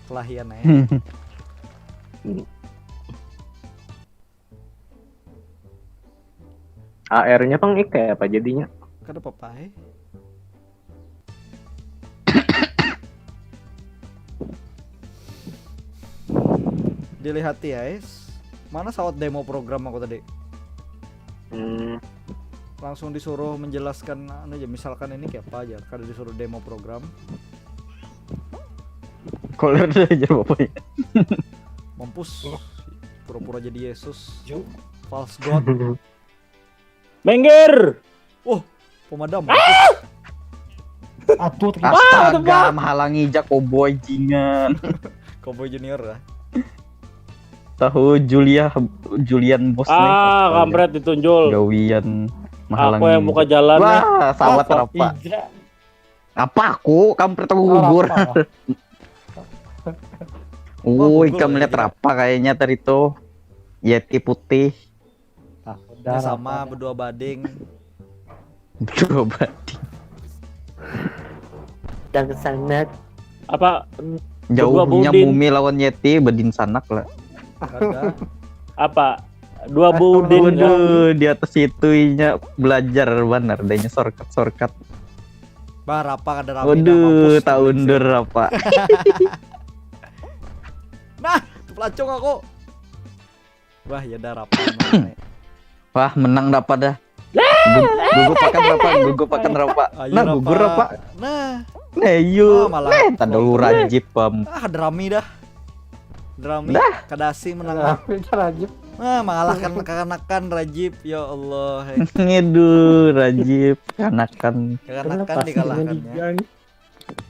Kelahian aja. A R-nya pang ik kayak apa jadinya? Kada apa-apa eh. Dilihati ya, guys. Mana sawat demo program aku tadi? Hmm, Langsung disuruh menjelaskan anu aja, misalkan ini kayak apa aja, kada disuruh demo program. Koler aja bapaknya. Mampus. Pura-pura jadi Yesus. Ju. False god. Minggir. Wah, pemadam. Atuh Astaga, menghalangi jak cowboy jingan. Cowboy Junior lah. Tahu Julia Julian Bos nih. Ah, Astaga. Kampret ditunjul. Gawian menghalangi. Aku yang buka jalan nih. Wah, sawat Apa? Rapa. Ija. Apa aku? Kampret aku Oh, gugur. Rapa. Woi, gugur kamu ya, lihat gila. Rapa kayaknya tadi tuh. Yeti putih. Nah, Ini udah sama Rapa. Berdua Bading. Coba di Dan kesanat. Apa jauhnya Budin. Mumi lawan Yeti, badin sanak lah. Kada. Apa dua Budin kan? Waduh, di atas itu inya belajar banar, adanya shortcut-shortcut. Bah, Rapa kada rame dah, Waduh, mampus. tak undur apa? Nah, pelacung aku. Wah, ya dah Rapa menang. Wah, menang Rapa dah. Gu- Gugup akan Rapa, gugup akan Rapa. Ayo, Nah, Rapa. gugur Rapa. Nah, Nah, iyo. Ah, malah Eh, tadau Rajib pam. Ah, ada Rami dah. Ada Rami, Dah. Kadasi menang. Rami kan Rajib. Nah, mengalahkan kekanakan Rajib. Ya Allah. Hei. Aduh, Rajib, kanakan. Kekanakan Kenapa sih dikalahkannya. Liga nih?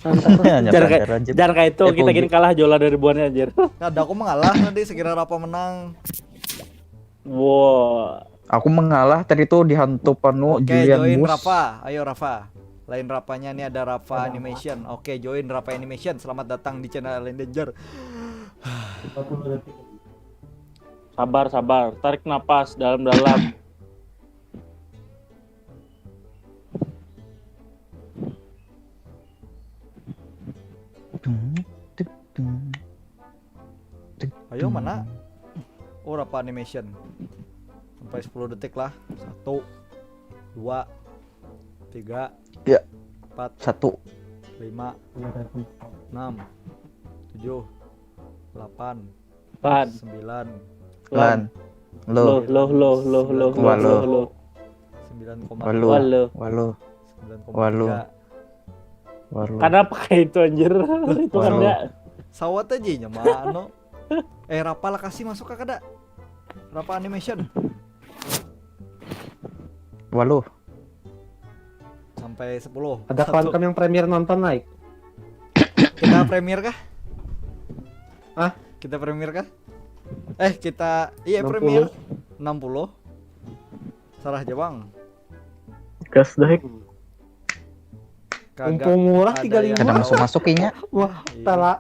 Nyapa Jangan kayak ada Rajib. jangan kayak itu Eh, kita Pogi. Gini kalah jola dari buahnya anjir. Nah, ada aku mengalah tadi sekira Rapa menang. Wow. Aku mengalah tadi tuh di hantu panu Oke, Julian join Mus. Rafa. Ayo Rafa. Lain Rapanya nih ada Rafa Animation. Oke, join Rafa Animation. Selamat datang di channel Alien Danger. Sabar sabar, tarik napas dalam-dalam. Dung, duk, dung, duk, Ayo, dung. Mana? Oh, Rafa Animation. Sampai sepuluh detik lah. Satu, dua, tiga, Ya. Empat, Satu. Lima, Enam, Tujuh, Delapan, Pan. Sembilan, Lan. Lo. Lo lo lo lo lo lo Walu. lo lo. Sembilan koma Walu. Walu. Walu. Sembilan koma Walu. Tiga, Walu. Karena pakai itu anjir. Itu kan Walu. Ya. Sawat aja nya mano. Eh, Rafa lah kasih masuk kah kada? Rafa Animation. Walu. Sampai sepuluh. Ada kawan Satu. Kami yang premier nonton, like. Kita premier kah? Hah? Kita premier kah? Eh, kita iya Enam puluh. Premier. Enam puluh. Salah aja, Bang. Gas dah. Kagak. Mumpung murah Ada tiga ribu. yang Kada tahu. masuk masuk inya. Wah, Iya. tala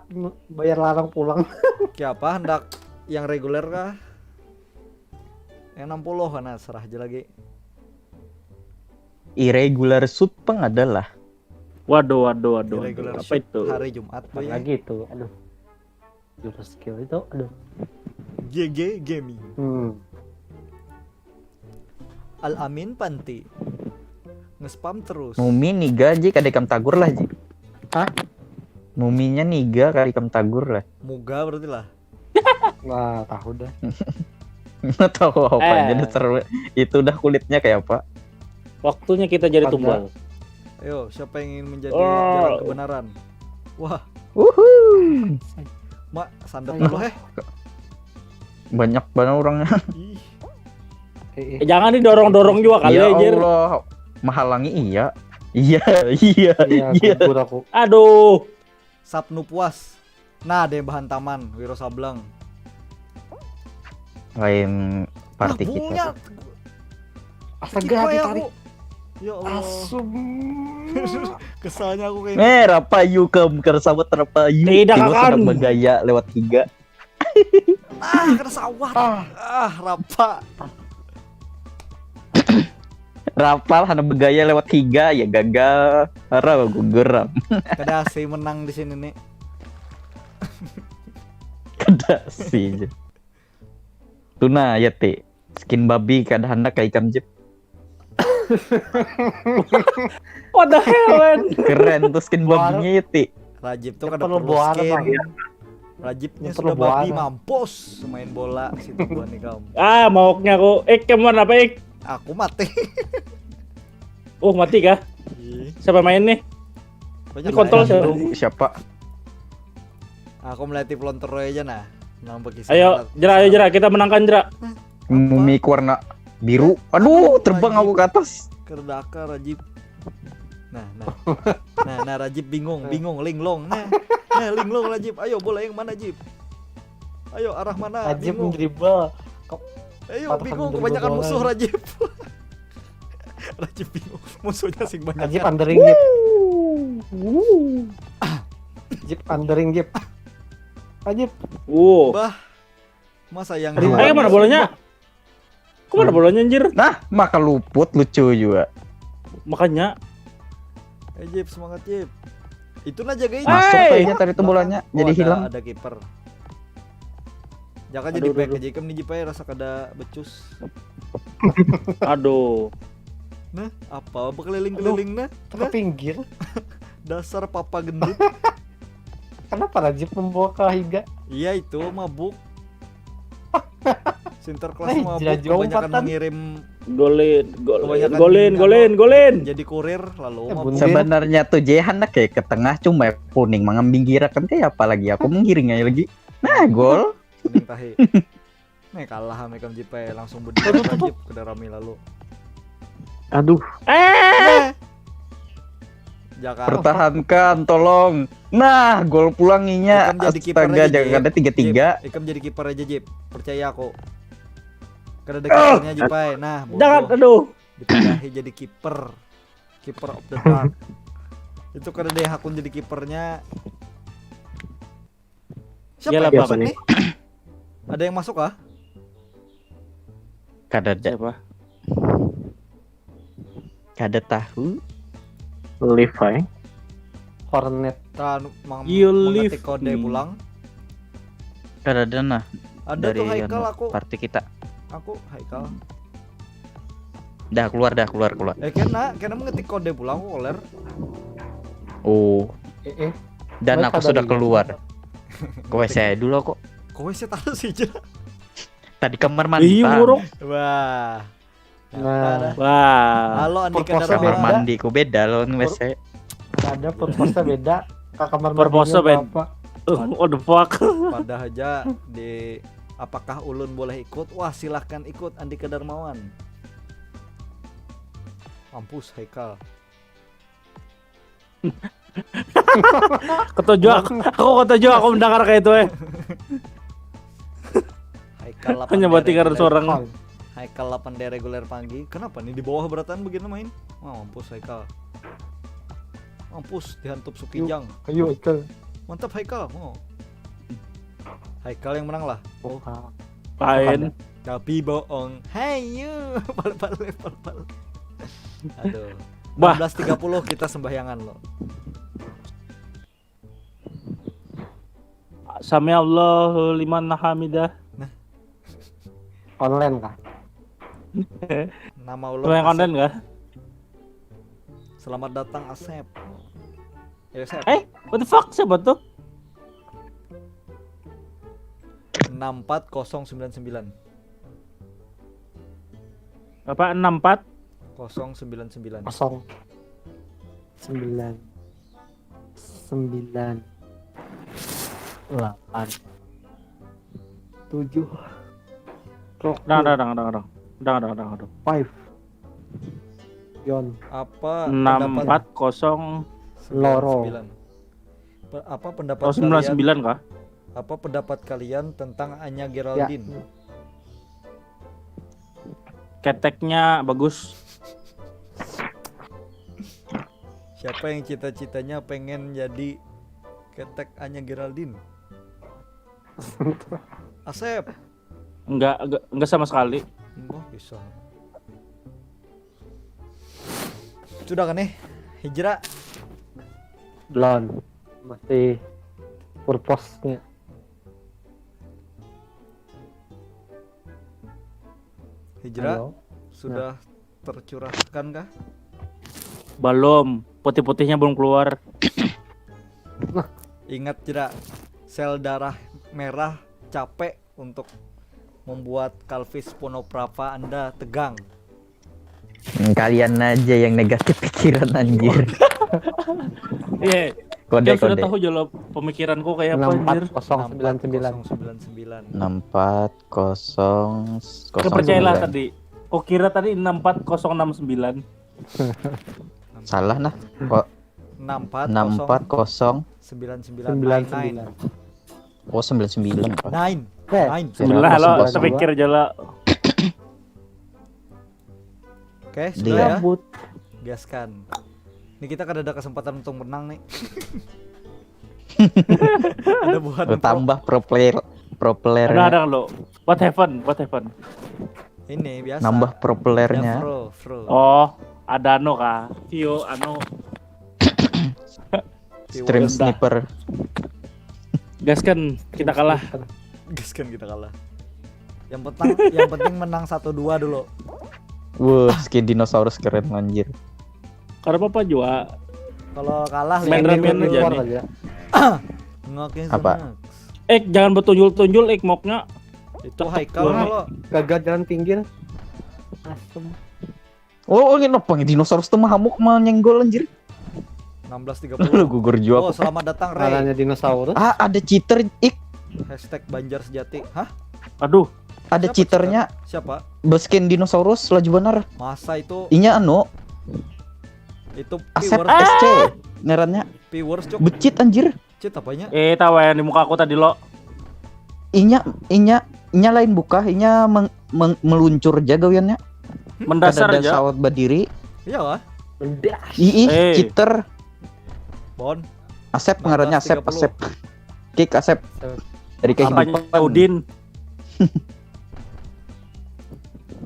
bayar larang pulang. Siapa hendak yang reguler kah? Yang enam puluh kan, nah, serah aja lagi. Irregular shoot pang adalah. Waduh waduh waduh. Reguler Waduh. Apa shoot itu? Hari Jumat tuh ya. Lagi itu, aduh. Jurus skill itu, aduh. G G Gaming. Hmm. Al Amin Panti. Nge-spam terus. Mumi niga aja kada ikam tagur lah ji. Hah? Muminya niga kada ikam tagur lah. Muga berarti lah. Wah, tahu dah. Nggak tahu apa Eh. aja dasar itu dah kulitnya kayak apa. Waktunya kita jadi Bangga. tumbal. Ayo, siapa yang ingin menjadi Oh. jalan kebenaran? Wah, Wuhu. mak santet Ayo. Dulu, heh. Banyak banget orangnya. Ih, Eh, eh. Eh, jangan didorong-dorong juga kali Ya anjir. Allah, menghalangi iya. Iya, iya, Iya, iya. gugur aku. Aduh. Sabnu puas. Nah, ada yang bahan taman, Wiro Sableng. Lain party Nah, kita. bulnya. Tuh. Astaga, Skip aja ditarik. Aku. Ya Allah. Asum. Kesalnya aku kayak Eh, Rapayu kem kersawat Rapayu. Tidak Tiwak akan. Hendak bagaya lewat tiga. Ah, kersawat. Ah. Ah, Rapa. Rapal hendak bagaya lewat tiga ya gagal. Hara gugur. Kada sih menang di sini nih. Kada sih. Tuna ya ti. Skin babi kada hendak kayak ikam Jip. What the hell man? Keren tuh skin Buar- babinya ya ti. Rajib tuh Ya, kada perlu perlu buar, skin. Bang. Rajibnya Ya, perlu sudah babi buar. Mampus main bola situ buat nih kamu. Ah, maunya aku. Ik, kemana apa Ik? Aku mati. Oh, mati kah? Ih, Siapa main nih? banyak Ini kontrol main. siapa? Aduh, siapa? Aku melihat pelontor aja nah. Nang bagi Ayo, syarat. Jera, ayo Jera, kita menangkan Jera. Mumi warna biru. Aduh, terbang aku ke atas. Kerdaka Rajib. Nah, nah. Nah, nah Rajib bingung, bingung linglong. Nah. Nah, linglong Rajib. Ayo bola yang mana Jib? Ayo arah mana? Rajib Bingung. Dribble. Ayo Patah bingung dribble kebanyakan bola. Musuh Rajib. Rajib bingung. Musuhnya sing banyak. Rajib undering gitu. Wuh. Jip, undering, Jip. Ah, Jip. Wuh. Bah, masa yang Aduh. Ayo, mana bolanya? Kok mana bolanya, anjir? Nah, maka luput lucu juga. Makanya. Eh, Jip, semangat, Jip. Itu nah jagain. Masuk Hey! Kayaknya tadi tuh bolanya Oh, jadi ada, hilang. Ada kiper. Jangan jadi Aduh, baik aduh, aja, ikam nih, Jip, ayo, rasa kada becus. Aduh. Nah, apa? Apa keliling-keliling nah? Ke pinggir. Dasar papa gendut. Kenapa lah Jip membawa ke Higa? Iya, itu mabuk. Sinterklas Eh, mabuk, jelajah kebanyakan umpatan. Mengirim Golin, golin, Kebanyakan golin, minyak. Golin, golin. Jadi kurir lalu Eh, mabuk. bunda. Sebenarnya tuh Jehan nak kayak ke tengah, cuma kuning mengambil girakan kayak apa lagi, aku menggiring aja lagi. Nah, gol. Kuning tahi. Nih, kalah sama ikam, Jip, eh, langsung berdiri, Jip, kada rami lalu. Aduh. Eh, Jaka. Pertahankan, tolong. Nah, gol pulang inya. Ikam jadi kiper Astaga, aja, jangan Jip. ada tiga tiga. Jip, ikam jadi kiper aja, Jip. Percaya aku. Kada ada kipernya, Jip, eh. Nah, jangan, bodoh. Aduh. Dipindahi jadi kiper. Kiper of the dark. Itu kada ada yang hakun jadi kipernya. Siapa Iyalah, yang Bang. masuk nih? Ada yang masuk kah? Kada ada. Siapa? Kada tahu. Levi. Hornet. Nah, mang You mengetik leave kode me. Pulang. Kada ada nah. Ada Dari tuh Haikal, anu, aku. Party kita. Aku Haikal. Dah keluar, dah keluar, keluar. Eh, kena, kena mengetik kode Pulang, aku koler. Oh, Eh, eh. dan Mereka aku sudah dari- keluar. Ke W C dulu aku. Kowe sih tahu sih aja. Tadi kamar mandi, Iya, Bang. buruk. Wah. Nah. Wah. Halo, Andika Purpose-nya Kamar Darmawan. Mandiku beda lawan W C. Ada purpose-nya beda. Ke kamar Purpose-nya mandinya beda. Bapak. What the fuck? Pada aja di apakah ulun boleh ikut? Wah, silahkan ikut, Andika Darmawan. Mampus Haikal. Ketujuh aku, aku ketujuh aku mendengar kayak itu, eh. Haikal Hanya buat tiga reguler. Seorang. Call. Haikal delapan D reguler pagi. Kenapa nih di bawah beratan begini main? Wah, mampus Haikal. Mampus dihantup Sukijang. Ayo, Ikel. Mantap Haikal. Oh. Haikal yang menang lah. Oh, ah. Lain. Tapi bohong. Hayu, pal-pal, pal-pal. Aduh. Bah. Enam belas tiga puluh kita sembahyangan loh. Sami Allahu liman hamidah. Online kah? Nama ulun Lu yang Asep. Konten kah? Selamat datang Asep. Ya, Sep. Eh, what the fuck, siapa tuh? Enam empat kosong sembilan sembilan. Apa, enam empat? Kosong sembilan sembilan. Kosong. Sembilan. Sembilan. Delapan. Tujuh. Rokku. Dang, dang, dang, dang, dang. Dang, dang, dang, dang. Five. Yon. Apa Enam pendapat empat kosong. Loro. Sembilan. Pe- Apa pendapat Oh, sembilan kalian? Sembilan kah? Apa pendapat kalian tentang Anya Geraldine? Keteknya bagus. Siapa yang cita-citanya pengen jadi ketek Anya Geraldine? Asep. Enggak, enggak, enggak sama sekali. Mbah, bisa. Sudah kan nih? Hijrah. Belum. Masih purpose-nya. Hijrah Halo. Sudah tercurahkan kah? Belum. Putih-putihnya belum keluar. Ingat, Jera, sel darah merah capek untuk membuat Calvis Ponoprava Anda tegang. Kalian aja yang negatif pikiran, anjir. Iya. Kode, Dia sudah kode. Tahu jolo pemikiranku kayak apa, anjir. Enam empat kosong sembilan sembilan. Enam empat kosong sembilan sembilan. Enam empat kosong kosong sembilan. Kepercayalah tadi. Kukira tadi enam empat kosong enam sembilan. Salah nah. Kok Enam empat enam empat kosong? sembilan sembilan. Sembilan sembilan. Oh, sembilan sembilan. Nine. Eh, Nine. Sembilan, halo, Kosong. terpikir jolo. Oke, Dia. sudah ya. Cabut. Gaskan. Ini kita kada ada kesempatan untuk menang nih. Ada buhan pro. Bertambah pro player pro player. Ada ada lo. What happen? What happen? Ini biasa. Nambah pro Ada playernya. pro, pro. Oh, ada anu kah? View anu. Stream Udah. sniper. Gaskan, kita kalah. Gaskan kita kalah. Yang penting yang penting menang satu dua dulu. Wuh, skin dinosaurus keren anjir. Kada apa-apa jua. Kalau kalah Main lihat ramen dulu. aja Keluar nih. Aja. Ngokin Apa? Senex. Eh, jangan bertunjul-tunjul, ik, moknya. Itu Haikal Wah. Kalau Gagal jalan pinggir. Asem. Oh, oh, ini apa nih? Dinosaurus tuh mahamuk menyenggol anjir. enam belas tiga Lu puluh. gugur juga Oh, aku. Selamat datang Ray. Arahnya dinosaurus. Ah, ada cheater, ik. Hashtag Banjar Sejati. Hah? Aduh, Ada Siapa cheaternya. Siapa? Beskin dinosaurus laju banar. Masa itu Inya anu, itu Asep viewers, S C ngarannya. Viewers cuk. Becit anjir. Cheat apanya? eh tawa yang di muka aku tadi lo. Inya inya inya lain buka, inya meng- meng- meluncur aja gawiannya. Mendasar Kada ada aja. Sawat badiri. Iya lah. Ih, Eh. Cheater. Bon. Asep ngarannya Asep, Sembilan belas tiga puluh. Asep. Kick Asep. Dari Apanya kehidupan. Udin?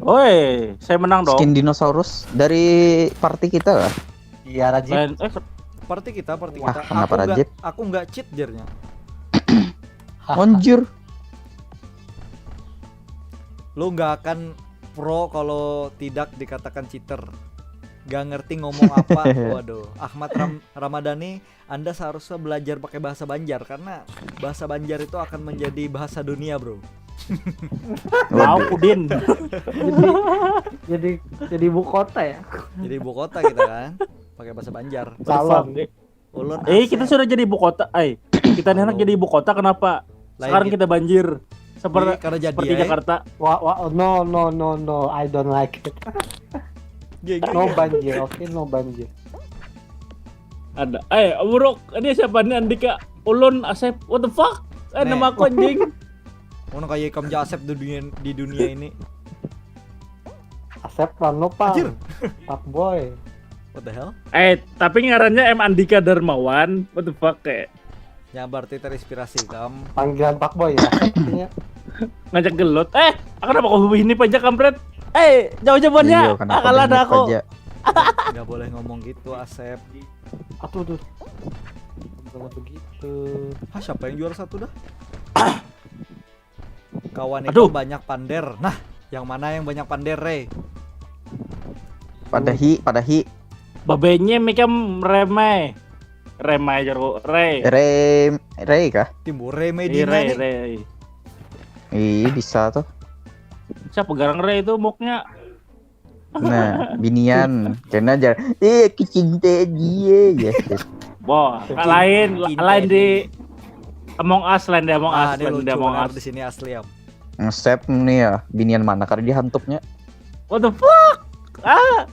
Oi, saya menang dong. Skin dinosaurus dari party kita lah. Iya Rajib. Lain, eh, Party kita, party Wah, kita. kenapa Aku nggak- Rajib? Aku nggak cheat jernya. Anjir. Lu nggak akan pro kalau tidak dikatakan cheater. Gak ngerti ngomong apa. Waduh, Ahmad Ram- Ramadhani, Anda seharusnya belajar pakai bahasa Banjar karena bahasa Banjar itu akan menjadi bahasa dunia, bro. Mau Udin. Jadi jadi ibu kota ya. Jadi ibu kota kita kan pakai bahasa Banjar. Calon. Ulun Eh, kita Asep. Sudah jadi ibu kota. Eh, kita ini anak Halo. Jadi ibu kota kenapa? Lain Sekarang gitu. Kita banjir. Seperti Ih, kada jadi, seperti eh. Jakarta. Wah, wah, no, no, no, no, I don't like it. Gege. No banjir, oke, no banjir. Ada. Eh, buruk. Ini siapa nih, Andika? Ulun, Asep. What the fuck? Eh, Nih. Nama aku anjing. Mana kayak ikam ja Asep di dunia di dunia ini. Asep lah no pang. Anjir. Fuckboy. What the hell? Eh, tapi ngarannya M Andika Darmawan. What the fuck, kayak Ya berarti terinspirasi kam. Panggilan fuckboy ya. Artinya Ngajak gelut. Eh, aku kenapa kau ini aja, kampret? Eh, jauh-jauh Iya, ya. kenapa Ah, kalah dah banyak aku. aja? Nggak boleh ngomong gitu, Asep. Aduh, aduh. Jangan begitu. Hah, siapa yang juara satu dah? Kawan itu Aduh. Banyak pander. Nah, yang mana yang banyak pander, Rey? Padahi, padahi. Babenye mikam remai. Remai jaru, Rey. Rey, Rey kah? Timbul Rey Iya, Medina Rey, nih. Rey. Ih, bisa tuh. Siapa garang Rey itu moknya? Nah, binian. Kena aja. Eh, aku cinta dia ya. Boh, lain, Cinta lain di nih. Among Us, lain di Among Ah, Us, ini lain lucu di Among benar Us. Di sini asli am. Ngesep nih ya. Binian mana kada dihantuknya? What the fuck? Ah,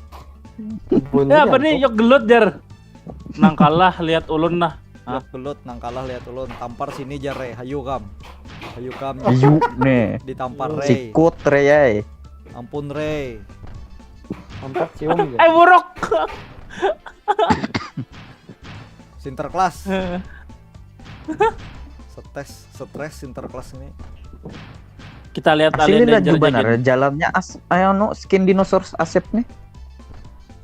Bun ya apa ya, nih? Yok gelut jar. Nang kalah lihat ulun nah. Hah? Yok gelut nang kalah lihat ulun. Tampar sini jar, Rey. Hayu kam. Hayu kam. Ayu nih. Ditampar, Rey. Sikut Rey ai. Ampun, Rey. Empat cium ya. Eh, buruk. Sinterklas. Stres, stres Sinterklas ini. Kita lihat Asli Alien laju Danger banar Dragon. Jalannya as ayo nu skin dinosaurus Asep nih.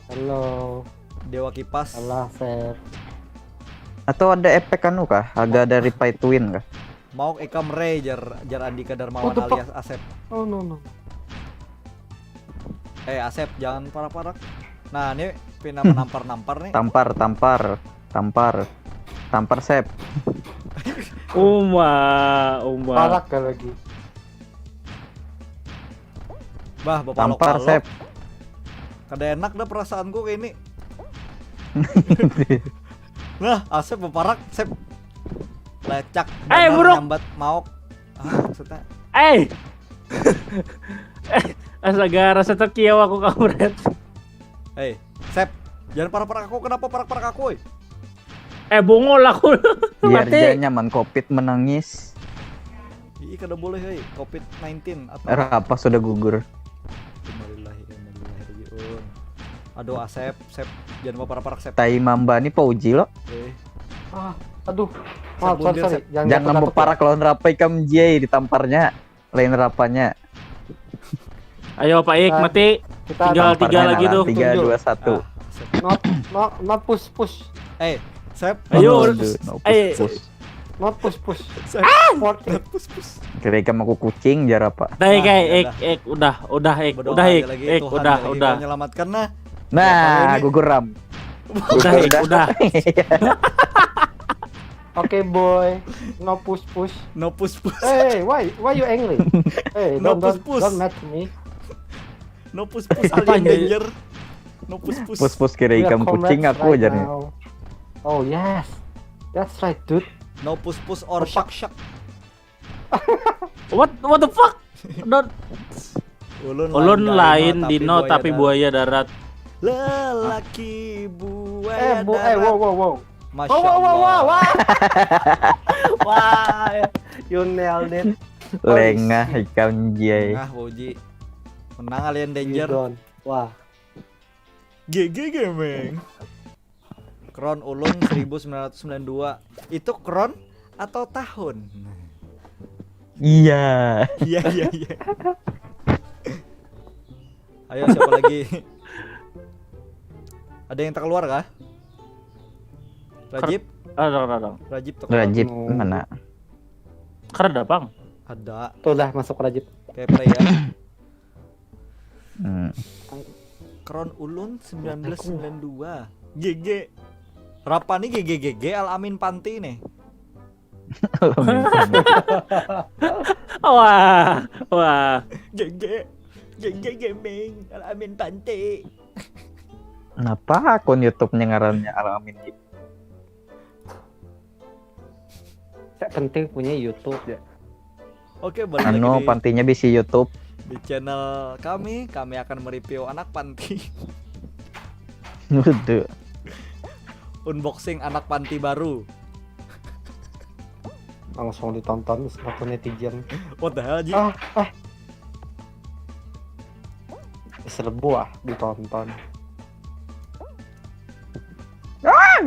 Halo. Dewa Kipas. Salah, Sep. Atau ada efek anu kah? Agak ada reply twin kah? Mau ikam, Rey, jar jar Andika Darmawan What the fuck? Alias Asep. Oh no no. Eh, Asep, jangan parak-parak. Nah, ini pina menampar-nampar nih. Tampar, tampar, tampar. Tampar Sep. Uma, uma. Parak kah lagi. Bah, bapak Tampar lokal Sep. Kada enak dah perasaanku kayak ini. Nah, Asep baparak, Sep. Lecak. Eh, Banar buruk. Nyambat maok. Ah, maksudnya. Eh. Eh, astaga, rasa terkiau aku, kampret. Eh, Sep, jangan parak-parak aku. Kenapa parak-parak aku, oi? Eh, bungul aku. Biar Mati. Dia nyaman covid menangis. Ih, kada boleh, hei. covid nineteen atau Rapa sudah gugur. Innalillahi wa inna ilaihi raji'un. Aduh, Asep, Sep, jangan baparak-parak, Sep. Tai mamba ni Pauji lo. Eh, Ah, aduh. Sep Oh, sorry, bundir, sorry. Sep. Jangan, Jangan jatuh-jatuh, baparak lawan Rapai kam Jai, ditamparnya. Lain rapanya. Ayo Pak Ik, Nah, mati. Kita Tinggal ada tiga lagi tuh. Tiga, dua, satu. Ah, Sep. Not, not, not push push. Eh, Sep. Ayo. Aduh, no Eh. push, push. Not push push. Sep. Working. Pus, pus. Kira kamu aku kucing jar apa? Dah Ik, Nah, eh, ya Ik, dah. Ik, udah, udah Ik, Berdoa udah Ik, aja lagi, Ik, Tuhan udah, ilahi, udah. Kau menyelamatkan nah. Nah, Apa ini? Gugur Ram. Udah Ik, udah. Okay, boy. No push push. No pus, pus. Hey, why why you angry? Hey, No don't, don't, push push. Don't match me. No pus, pus, Apa alien ini? Danger. No pus, pus. Pus pus kira We are ikam kucing comrades aku right aja nih. Now. Oh yes, that's right, dude. No pus, pus or Push up. Pak, syak. What, what the fuck? Don, Ulun, ulun lain darat, dino tapi buaya darat. Lelaki buaya Eh, bu, eh, darat. Wow, wow, wow. Masya Wow, wow, wow, wow, Allah. Wow. Wah, you nailed it. Lengah ikam Jai. Nah, Uji. Menang alien You Danger. Don. Wah. G G Gaming. Crown ulun seribu sembilan ratus sembilan dua. Itu crown atau tahun? Iya. Iya, iya, iya. Ayo, siapa lagi? Ada yang terkeluar kah? Rajib? Ada, ada, ada. Rajib terkeluar. Rajib Oh. Mana? Kada, Bang. Ada. Tuh dah masuk Rajib. Kayak play ya. Hmm. Crown ulun sembilan belas sembilan dua. G G. Rapa nih G G G G Al Amin Panti nih. Wah, wah. G G. G G Gaming Al Amin Panti. Kenapa akun YouTube-nya ngarannya Al Amin? Cak penting punya YouTube ya. Oke, balik Anu lagi di, pantinya bisi YouTube. Di channel kami. Kami akan mereview anak panti. Waduh. Unboxing anak panti baru. Langsung ditonton satu netizen. What the hell, Ji? Ah, ah. Serbu ah ditonton. Wow,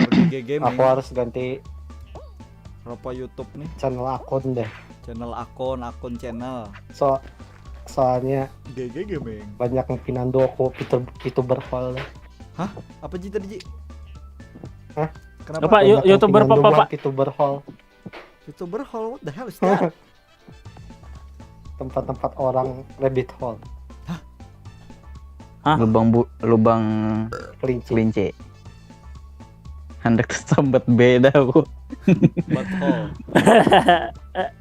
G G Gaming. Aku harus ganti Rapa YouTube nih. Channel akun deh. Channel akun, akun channel. So soalnya G G Gaming. Banyak yang pinando aku VTuber, VTuber hall. Apa, Ji, tadi, Ji? Hah? Kenapa? Apa, yu- YouTuber apa, Pak? VTuber hall. YouTuber hall, what the hell is that? Tempat-tempat orang rabbit hole. Hah? Lubang bu lubang Kelinci. Kelinci. Hendak tersambat beda bu. Butthole.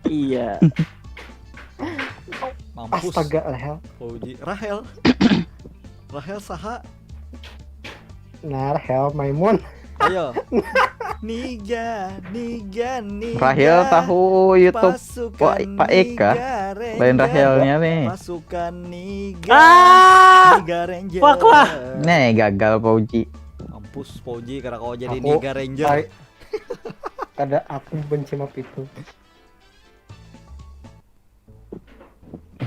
Iya. Mampus. Astaga, Rahel. Fauji. Rahel. Rahel saha? Nah, Rahel Maimun. Ayo. Niga, niga, niga. Rahel tahu YouTube Pasukan Pak Eka. Niga Ranger. Lain Rahelnya nih. Pasukan Niga. Ah! Niga Ranger. Fuck lah. Nih gagal Fauji. Mampus Fauji karena kau jadi Aku Niga Ranger. Ai, kada, aku benci map itu.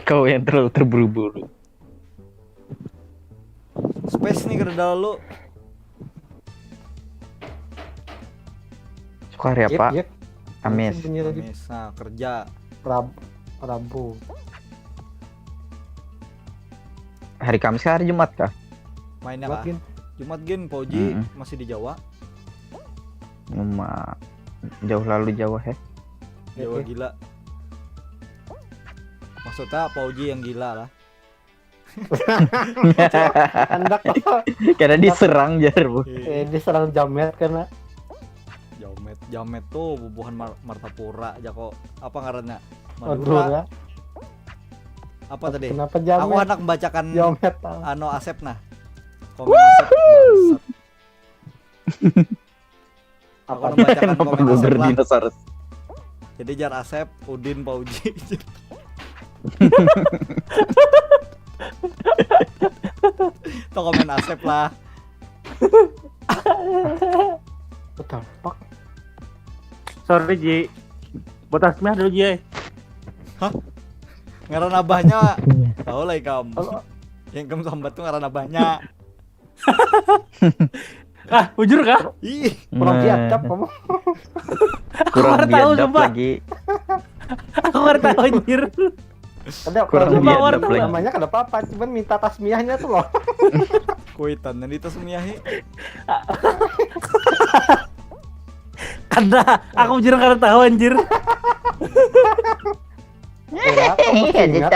Kau yang terlalu terburu-buru. Space nih kada lalu. Suka hari apa? Yep, yep. Kamis. Bunyi tadi. Kamis, nah, kerja. Rab Rabu. Hari Kamis kah hari Jumat kah? Mainnya Buat kah? gin. Jumat gin Fauji Mm-mm. masih di Jawa. Uma jauh lalu jauh heh. Jawa Oke. Gila. Maksudnya Fauji yang gila lah. Hendak Karena diserang jar bu. Eh, eh diserang jamet karena Jamet, Jamet tuh bubuhan Mar- Martapura, jako apa ngarannya? Madura. Madura. Apa tadi? Kenapa Aku jamet? Hendak membacakan Jamet. Ah. Anu Asep nah. Komen Asep. Bangsat. Aku Apa? Hendak membacakan Kenapa komen Asep gugur lah. Dinosaurus? Jadi jar Asep, Udin, Fauji. Tuh komen Asep lah. What the fuck? Sorry Ji. Buat Asmiah dulu Ji. Eh. Hah? Ngaran abahnya. Tahu lah ikam. Yang ikam sambat tuh ngaran abahnya. Ah, bujur kah? Ih, Kurang Nah. diadab kamu. Kurang Baru tahu, diadab sumpah. Lagi. Aku baru tahu, anjir. Ada Kurang kalau diadab namanya lagi. Namanya kada apa-apa, cuman minta tasmiahnya tuh loh. Kuitan tadi tas miahi. Kada, aku bujur kada tahu, anjir. Iya, kamu masih ingat.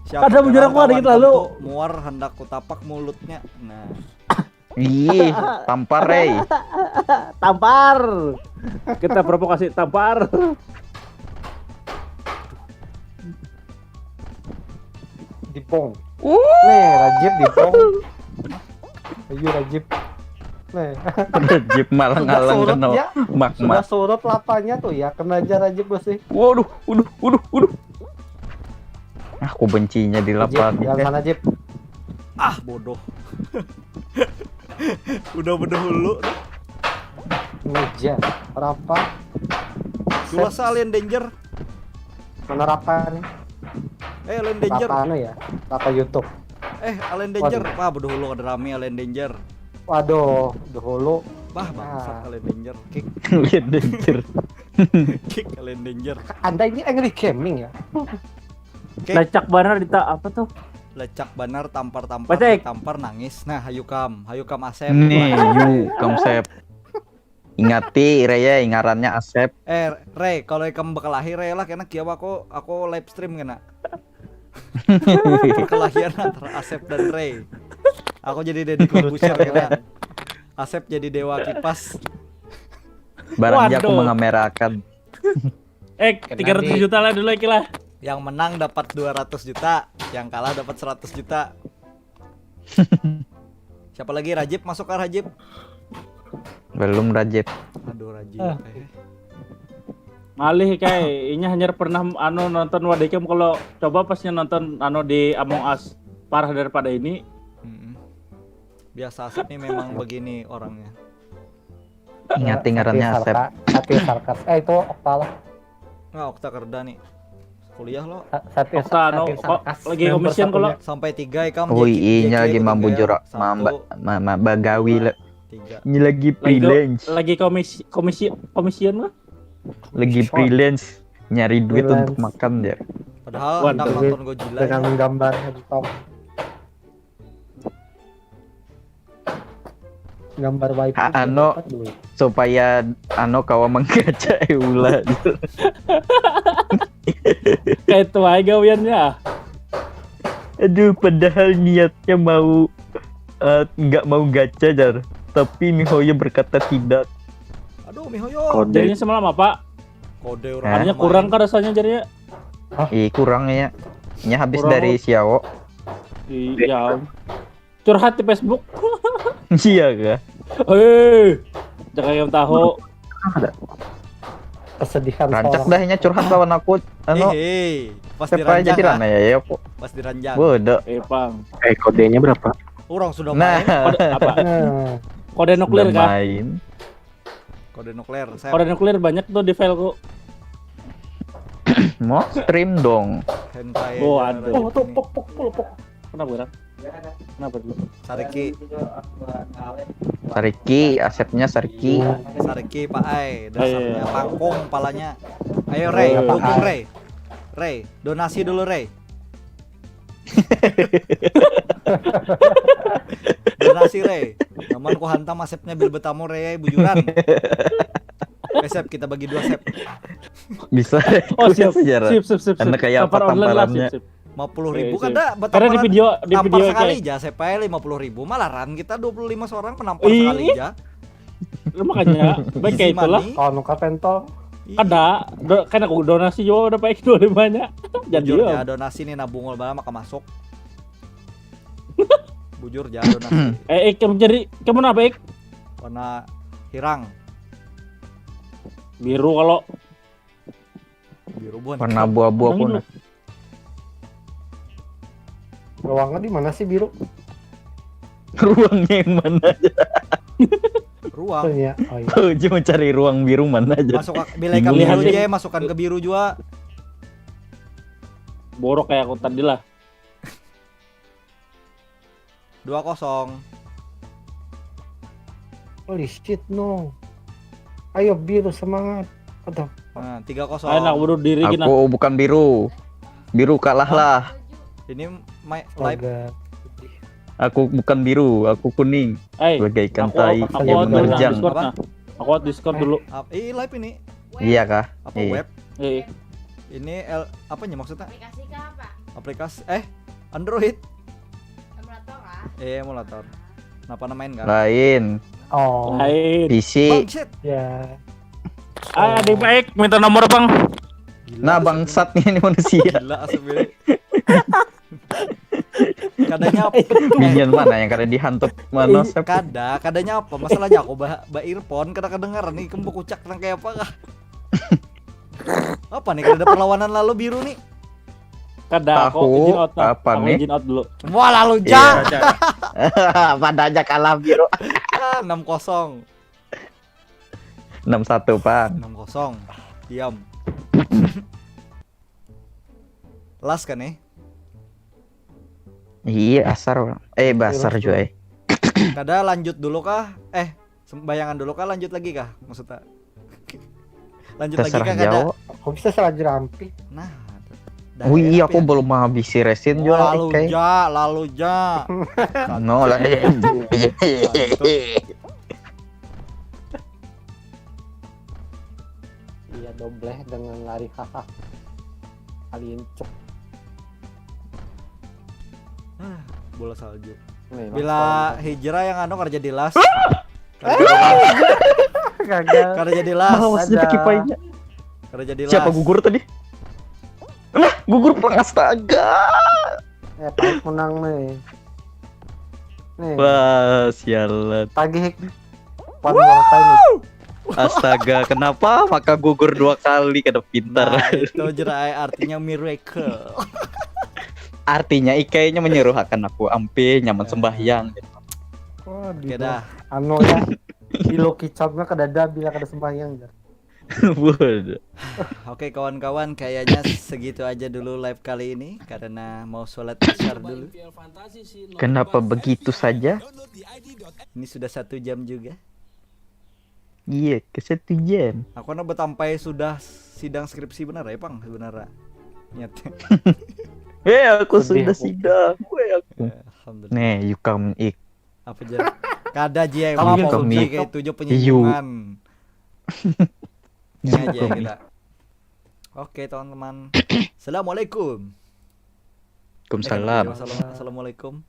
Siapa Ada bujur bilang aku ada kawan gitu lalu. Kamu tuh muar hendak kutapak mulutnya. Nah, Ih, tampar, Rey. Tampar. Kita provokasi tampar. Dipong. Nih, Rajib dipong. Ayo Rajib. Nih, Rajib malang-alang surut kena ya. magma. Sudah surut lapanya tuh ya, kena aja Rajib sih. Waduh, waduh, waduh, waduh. Aku bencinya di Jib, lapar. jalan sana Jib. Ah, bodoh. Udah berdahulu. Meja, berapa? Dua alien danger. Mana rapa nih? Eh, alien danger. Rapa anu ya? Rapa YouTube. Eh, alien danger. Wah, berdahulu kada rame alien danger. Waduh, dahulu. Bah, bangsat Ah. Alien Danger. Kick, Lihat danger. kick Alien Danger. Anda ini angry gaming ya? Kick. Lecak banar di ta- apa tuh? Lecak banar, tampar-tampar, Baca, Ek. Tampar, nangis. Nah, hayu kam, hayu kam Asep. Nih, yu, kam Sep. Ingati, Rey, ya, ngarannya Asep. Eh, Rey, kalau ikam berkelahi, Rey lah, kena kiawa aku, aku live stream kena. Perkelahian antara Asep dan Rey. Aku jadi Deddy Corbuzier kena. Asep jadi Dewa Kipas. Barang dia aku Waduh. mengamerakan. Eh, tiga ratus juta lah dulu, Ki, lah. Yang menang dapat dua ratus juta, yang kalah dapat seratus juta. Siapa lagi? Rajib, masuk kah Rajib? Belum, Rajib. Aduh, Rajib. Ah. Eh. Ngalih, kai, inya hanya pernah anu nonton wadikam, kalau coba pasnya nonton anu di Among Us, parah daripada ini. Mm-mm. Biasa Asep nih memang begini orangnya. Ingati ngarannya Asep. Tapi sarkas. Eh, itu Okta lah. Nah, Okta kerja nih. Kuliah lo. Sa- Sati Okta, anu, sati kok sarkas. lagi Member komisian kalau satunya. Sampai tiga ikam. Oh, J K, iya, J K lagi ketiga. mambu jura, Satu, mamba, ma- ma- bagawi dua, le. Tiga. Ini lagi Lagi, freelance. Lagi komisi komisi komisian lah. Lagi freelance, nyari duit Freelance. Untuk makan ya. Padahal Waduh. hendak nonton Godzilla. Dengan gambar Tom. Gambar waifu. Ha, anu. Dapat duit. Supaya anu kawa menggaca ulah. Kayak itu aja gawiannya. Aduh, padahal niatnya mau eh, nggak mau gacha, jar, tapi Mihoyo berkata tidak. Aduh, Mihoyo. Kode. Jadinya semalam apa? Kode Hah? orang Hanya main. Kurang kah rasanya jadinya? Ih, kurang ya. Nya habis Kurang. Dari Xiao. Iya. Curhat di Facebook. Iya kah? Hei, jangan yang tahu. Kesedihan Rancak seorang. Dahnya curhat lawan aku. Anu, Hehe, pas siapa aja diranjang, tidak ah. Ya, ya, kok. Pas diranjang. Bodoh. Eh, Pang. Eh, kodenya berapa? Orang sudah Nah, main. Kode apa? Nah, Kode nuklir Udah kah? Main. Kode nuklir. Saya Kode nuklir banyak tuh di fileku. Mau stream dong. hentai. Oh, aja ada. Rajib Oh, tuh, ini. pok, pok, pok, pok. Kenapa orang? Kenapa dulu? Sariki. Sariki, Asepnya Sariki. Sariki, Pak Ai. Dasarnya Ayo. Pangkung palanya. Ayo, Rey, Ayo, Pak dukung Ai. Rey. Rey, donasi dulu, Rey. Donasi, Rey. Naman ku hantam Asepnya bil betamu, Rey, bujuran. Eh, Sep, kita bagi dua, Sep. Bisa. Oh, siap. Sejarah. Sip, sip, sip, sip. Karena kayak apa Tampar online lah, tamparannya? Sip, sip. Lima puluh ribu Eh, kada sip. buat Karena di tamparan. video, di Tampar video sekali kayak aja, Sep, ae lima puluh ribu. Malaran kita dua puluh lima seorang penampar Ih. Sekali aja. Makanya, baik kayak Easy itulah. money. Kalau nuka pentol. Ih, Kada, do, kan aku donasi juga udah pakai dua limanya. Jadi Bujur ya. Ja, donasi nih nabung bala maka masuk. Bujur Ja, donasi. Eh, Ik, kamu jadi, kamu apa, Ik? Warna hirang. Biru kalau Biru buan. Warna abu-abu aku Yang nah. Ruangnya di mana sih biru? Ruangnya yang mana aja? Ruang. Tuh ya. Oh iya. Aku cuma cari ruang biru mana aja. Masuk ke, bila ikam Bingung biru aja. Ja, masukkan ke biru juga. Borok kayak aku tadi lah. Dua kosong. Holy shit, no. Ayo, biru, semangat. Aduh. Nah, tiga kosong. Ayo nak bunuh diri gini. Aku bukan biru. Biru kalah lah. Ini my live. Astaga. Aku bukan biru, aku kuning. Eh, Bagaikan aku tai out, aku yang out dulu menerjang. Discord Apa? Nah. Aku out Discord dulu. Ap- Ih, live ini. Iya kah? Apa Iya. Web? Eh, Ini L apanya maksudnya? Aplikasi kah apa? Aplikasi eh Android. Emulator kah? Eh, emulator. Kenapa namain kan? Lain. Oh, lain. P C. Bangsit. Ya. Ah, ada baik minta nomor bang. Gila, Nah, asap bangsat nih ini manusia. Gila asap ini. Kadanya apa? Binian mana yang kada dihantut mana sep? Kada, kadanya apa? Masalahnya aku ba, ba earphone kada kedengaran nih kembu kucak nang kayak apa kah? Apa nih kada ada perlawanan lalu biru nih? Kada, aku Tahu izin out nah. apa Aku nih? Izin out dulu. Wah lalu Iya. ja. Pada aja kalah biru. Enam kosong. Enam satu pan. Enam kosong. Diam. Last kan nih? Iya asar. Eh basar juga eh. Kada lanjut dulu kah? Eh, sembayangan dulu kah lanjut lagi kah? Maksudnya. Lanjut lagi Terserah kah kada? Jawa. Aku bisa salah jerampi. Nah. Wih, iya aku Daerah. belum habis resin Oh, juga lalu ikai. Ja, lalu Ja. No lah. Iya, dobleh dengan lari, haha. Kalincuk. Ah, bola salju. Nih, Bila langsung. Hijrah yang anu kerja di las. Gagal. Kerja di las. Malah masih Ada. Kipainya. Kerja di Siapa las. Gugur tadi? Lah, Gugur perang astaga. Eh, pahit menang nih. Nih, Wah, sialan. tagih one more time. Astaga, kenapa maka Gugur dua kali kada pintar? Nah, itu jerai artinya miracle. Artinya ikainya menyuruhakan aku ampe nyaman sembahyang. Wah, Oke dah. Anu ya. Di Lucky Charm-nya kada ada bila kada sembahyang ya. Bodoh. Oke kawan-kawan, kayaknya segitu aja dulu live kali ini karena mau sholat isya dulu. Kenapa begitu saja? Ini sudah satu jam juga. Iya, ke satu jam. Aku nak betampai sudah sidang skripsi benar ya, Pang, sebenarnya. Niat. Eh, aku Sedih sudah aku. Sidang. Weh, aku. Ya, alhamdulillah. Nih, you come ik. Apa aja? Kada aja yang Kamu mau gitu, Fauzi Mi. kayak itu aja penyinggungan. Ini You aja come kita. Oke, teman-teman. Assalamualaikum. Waalaikumsalam. Assalamualaikum.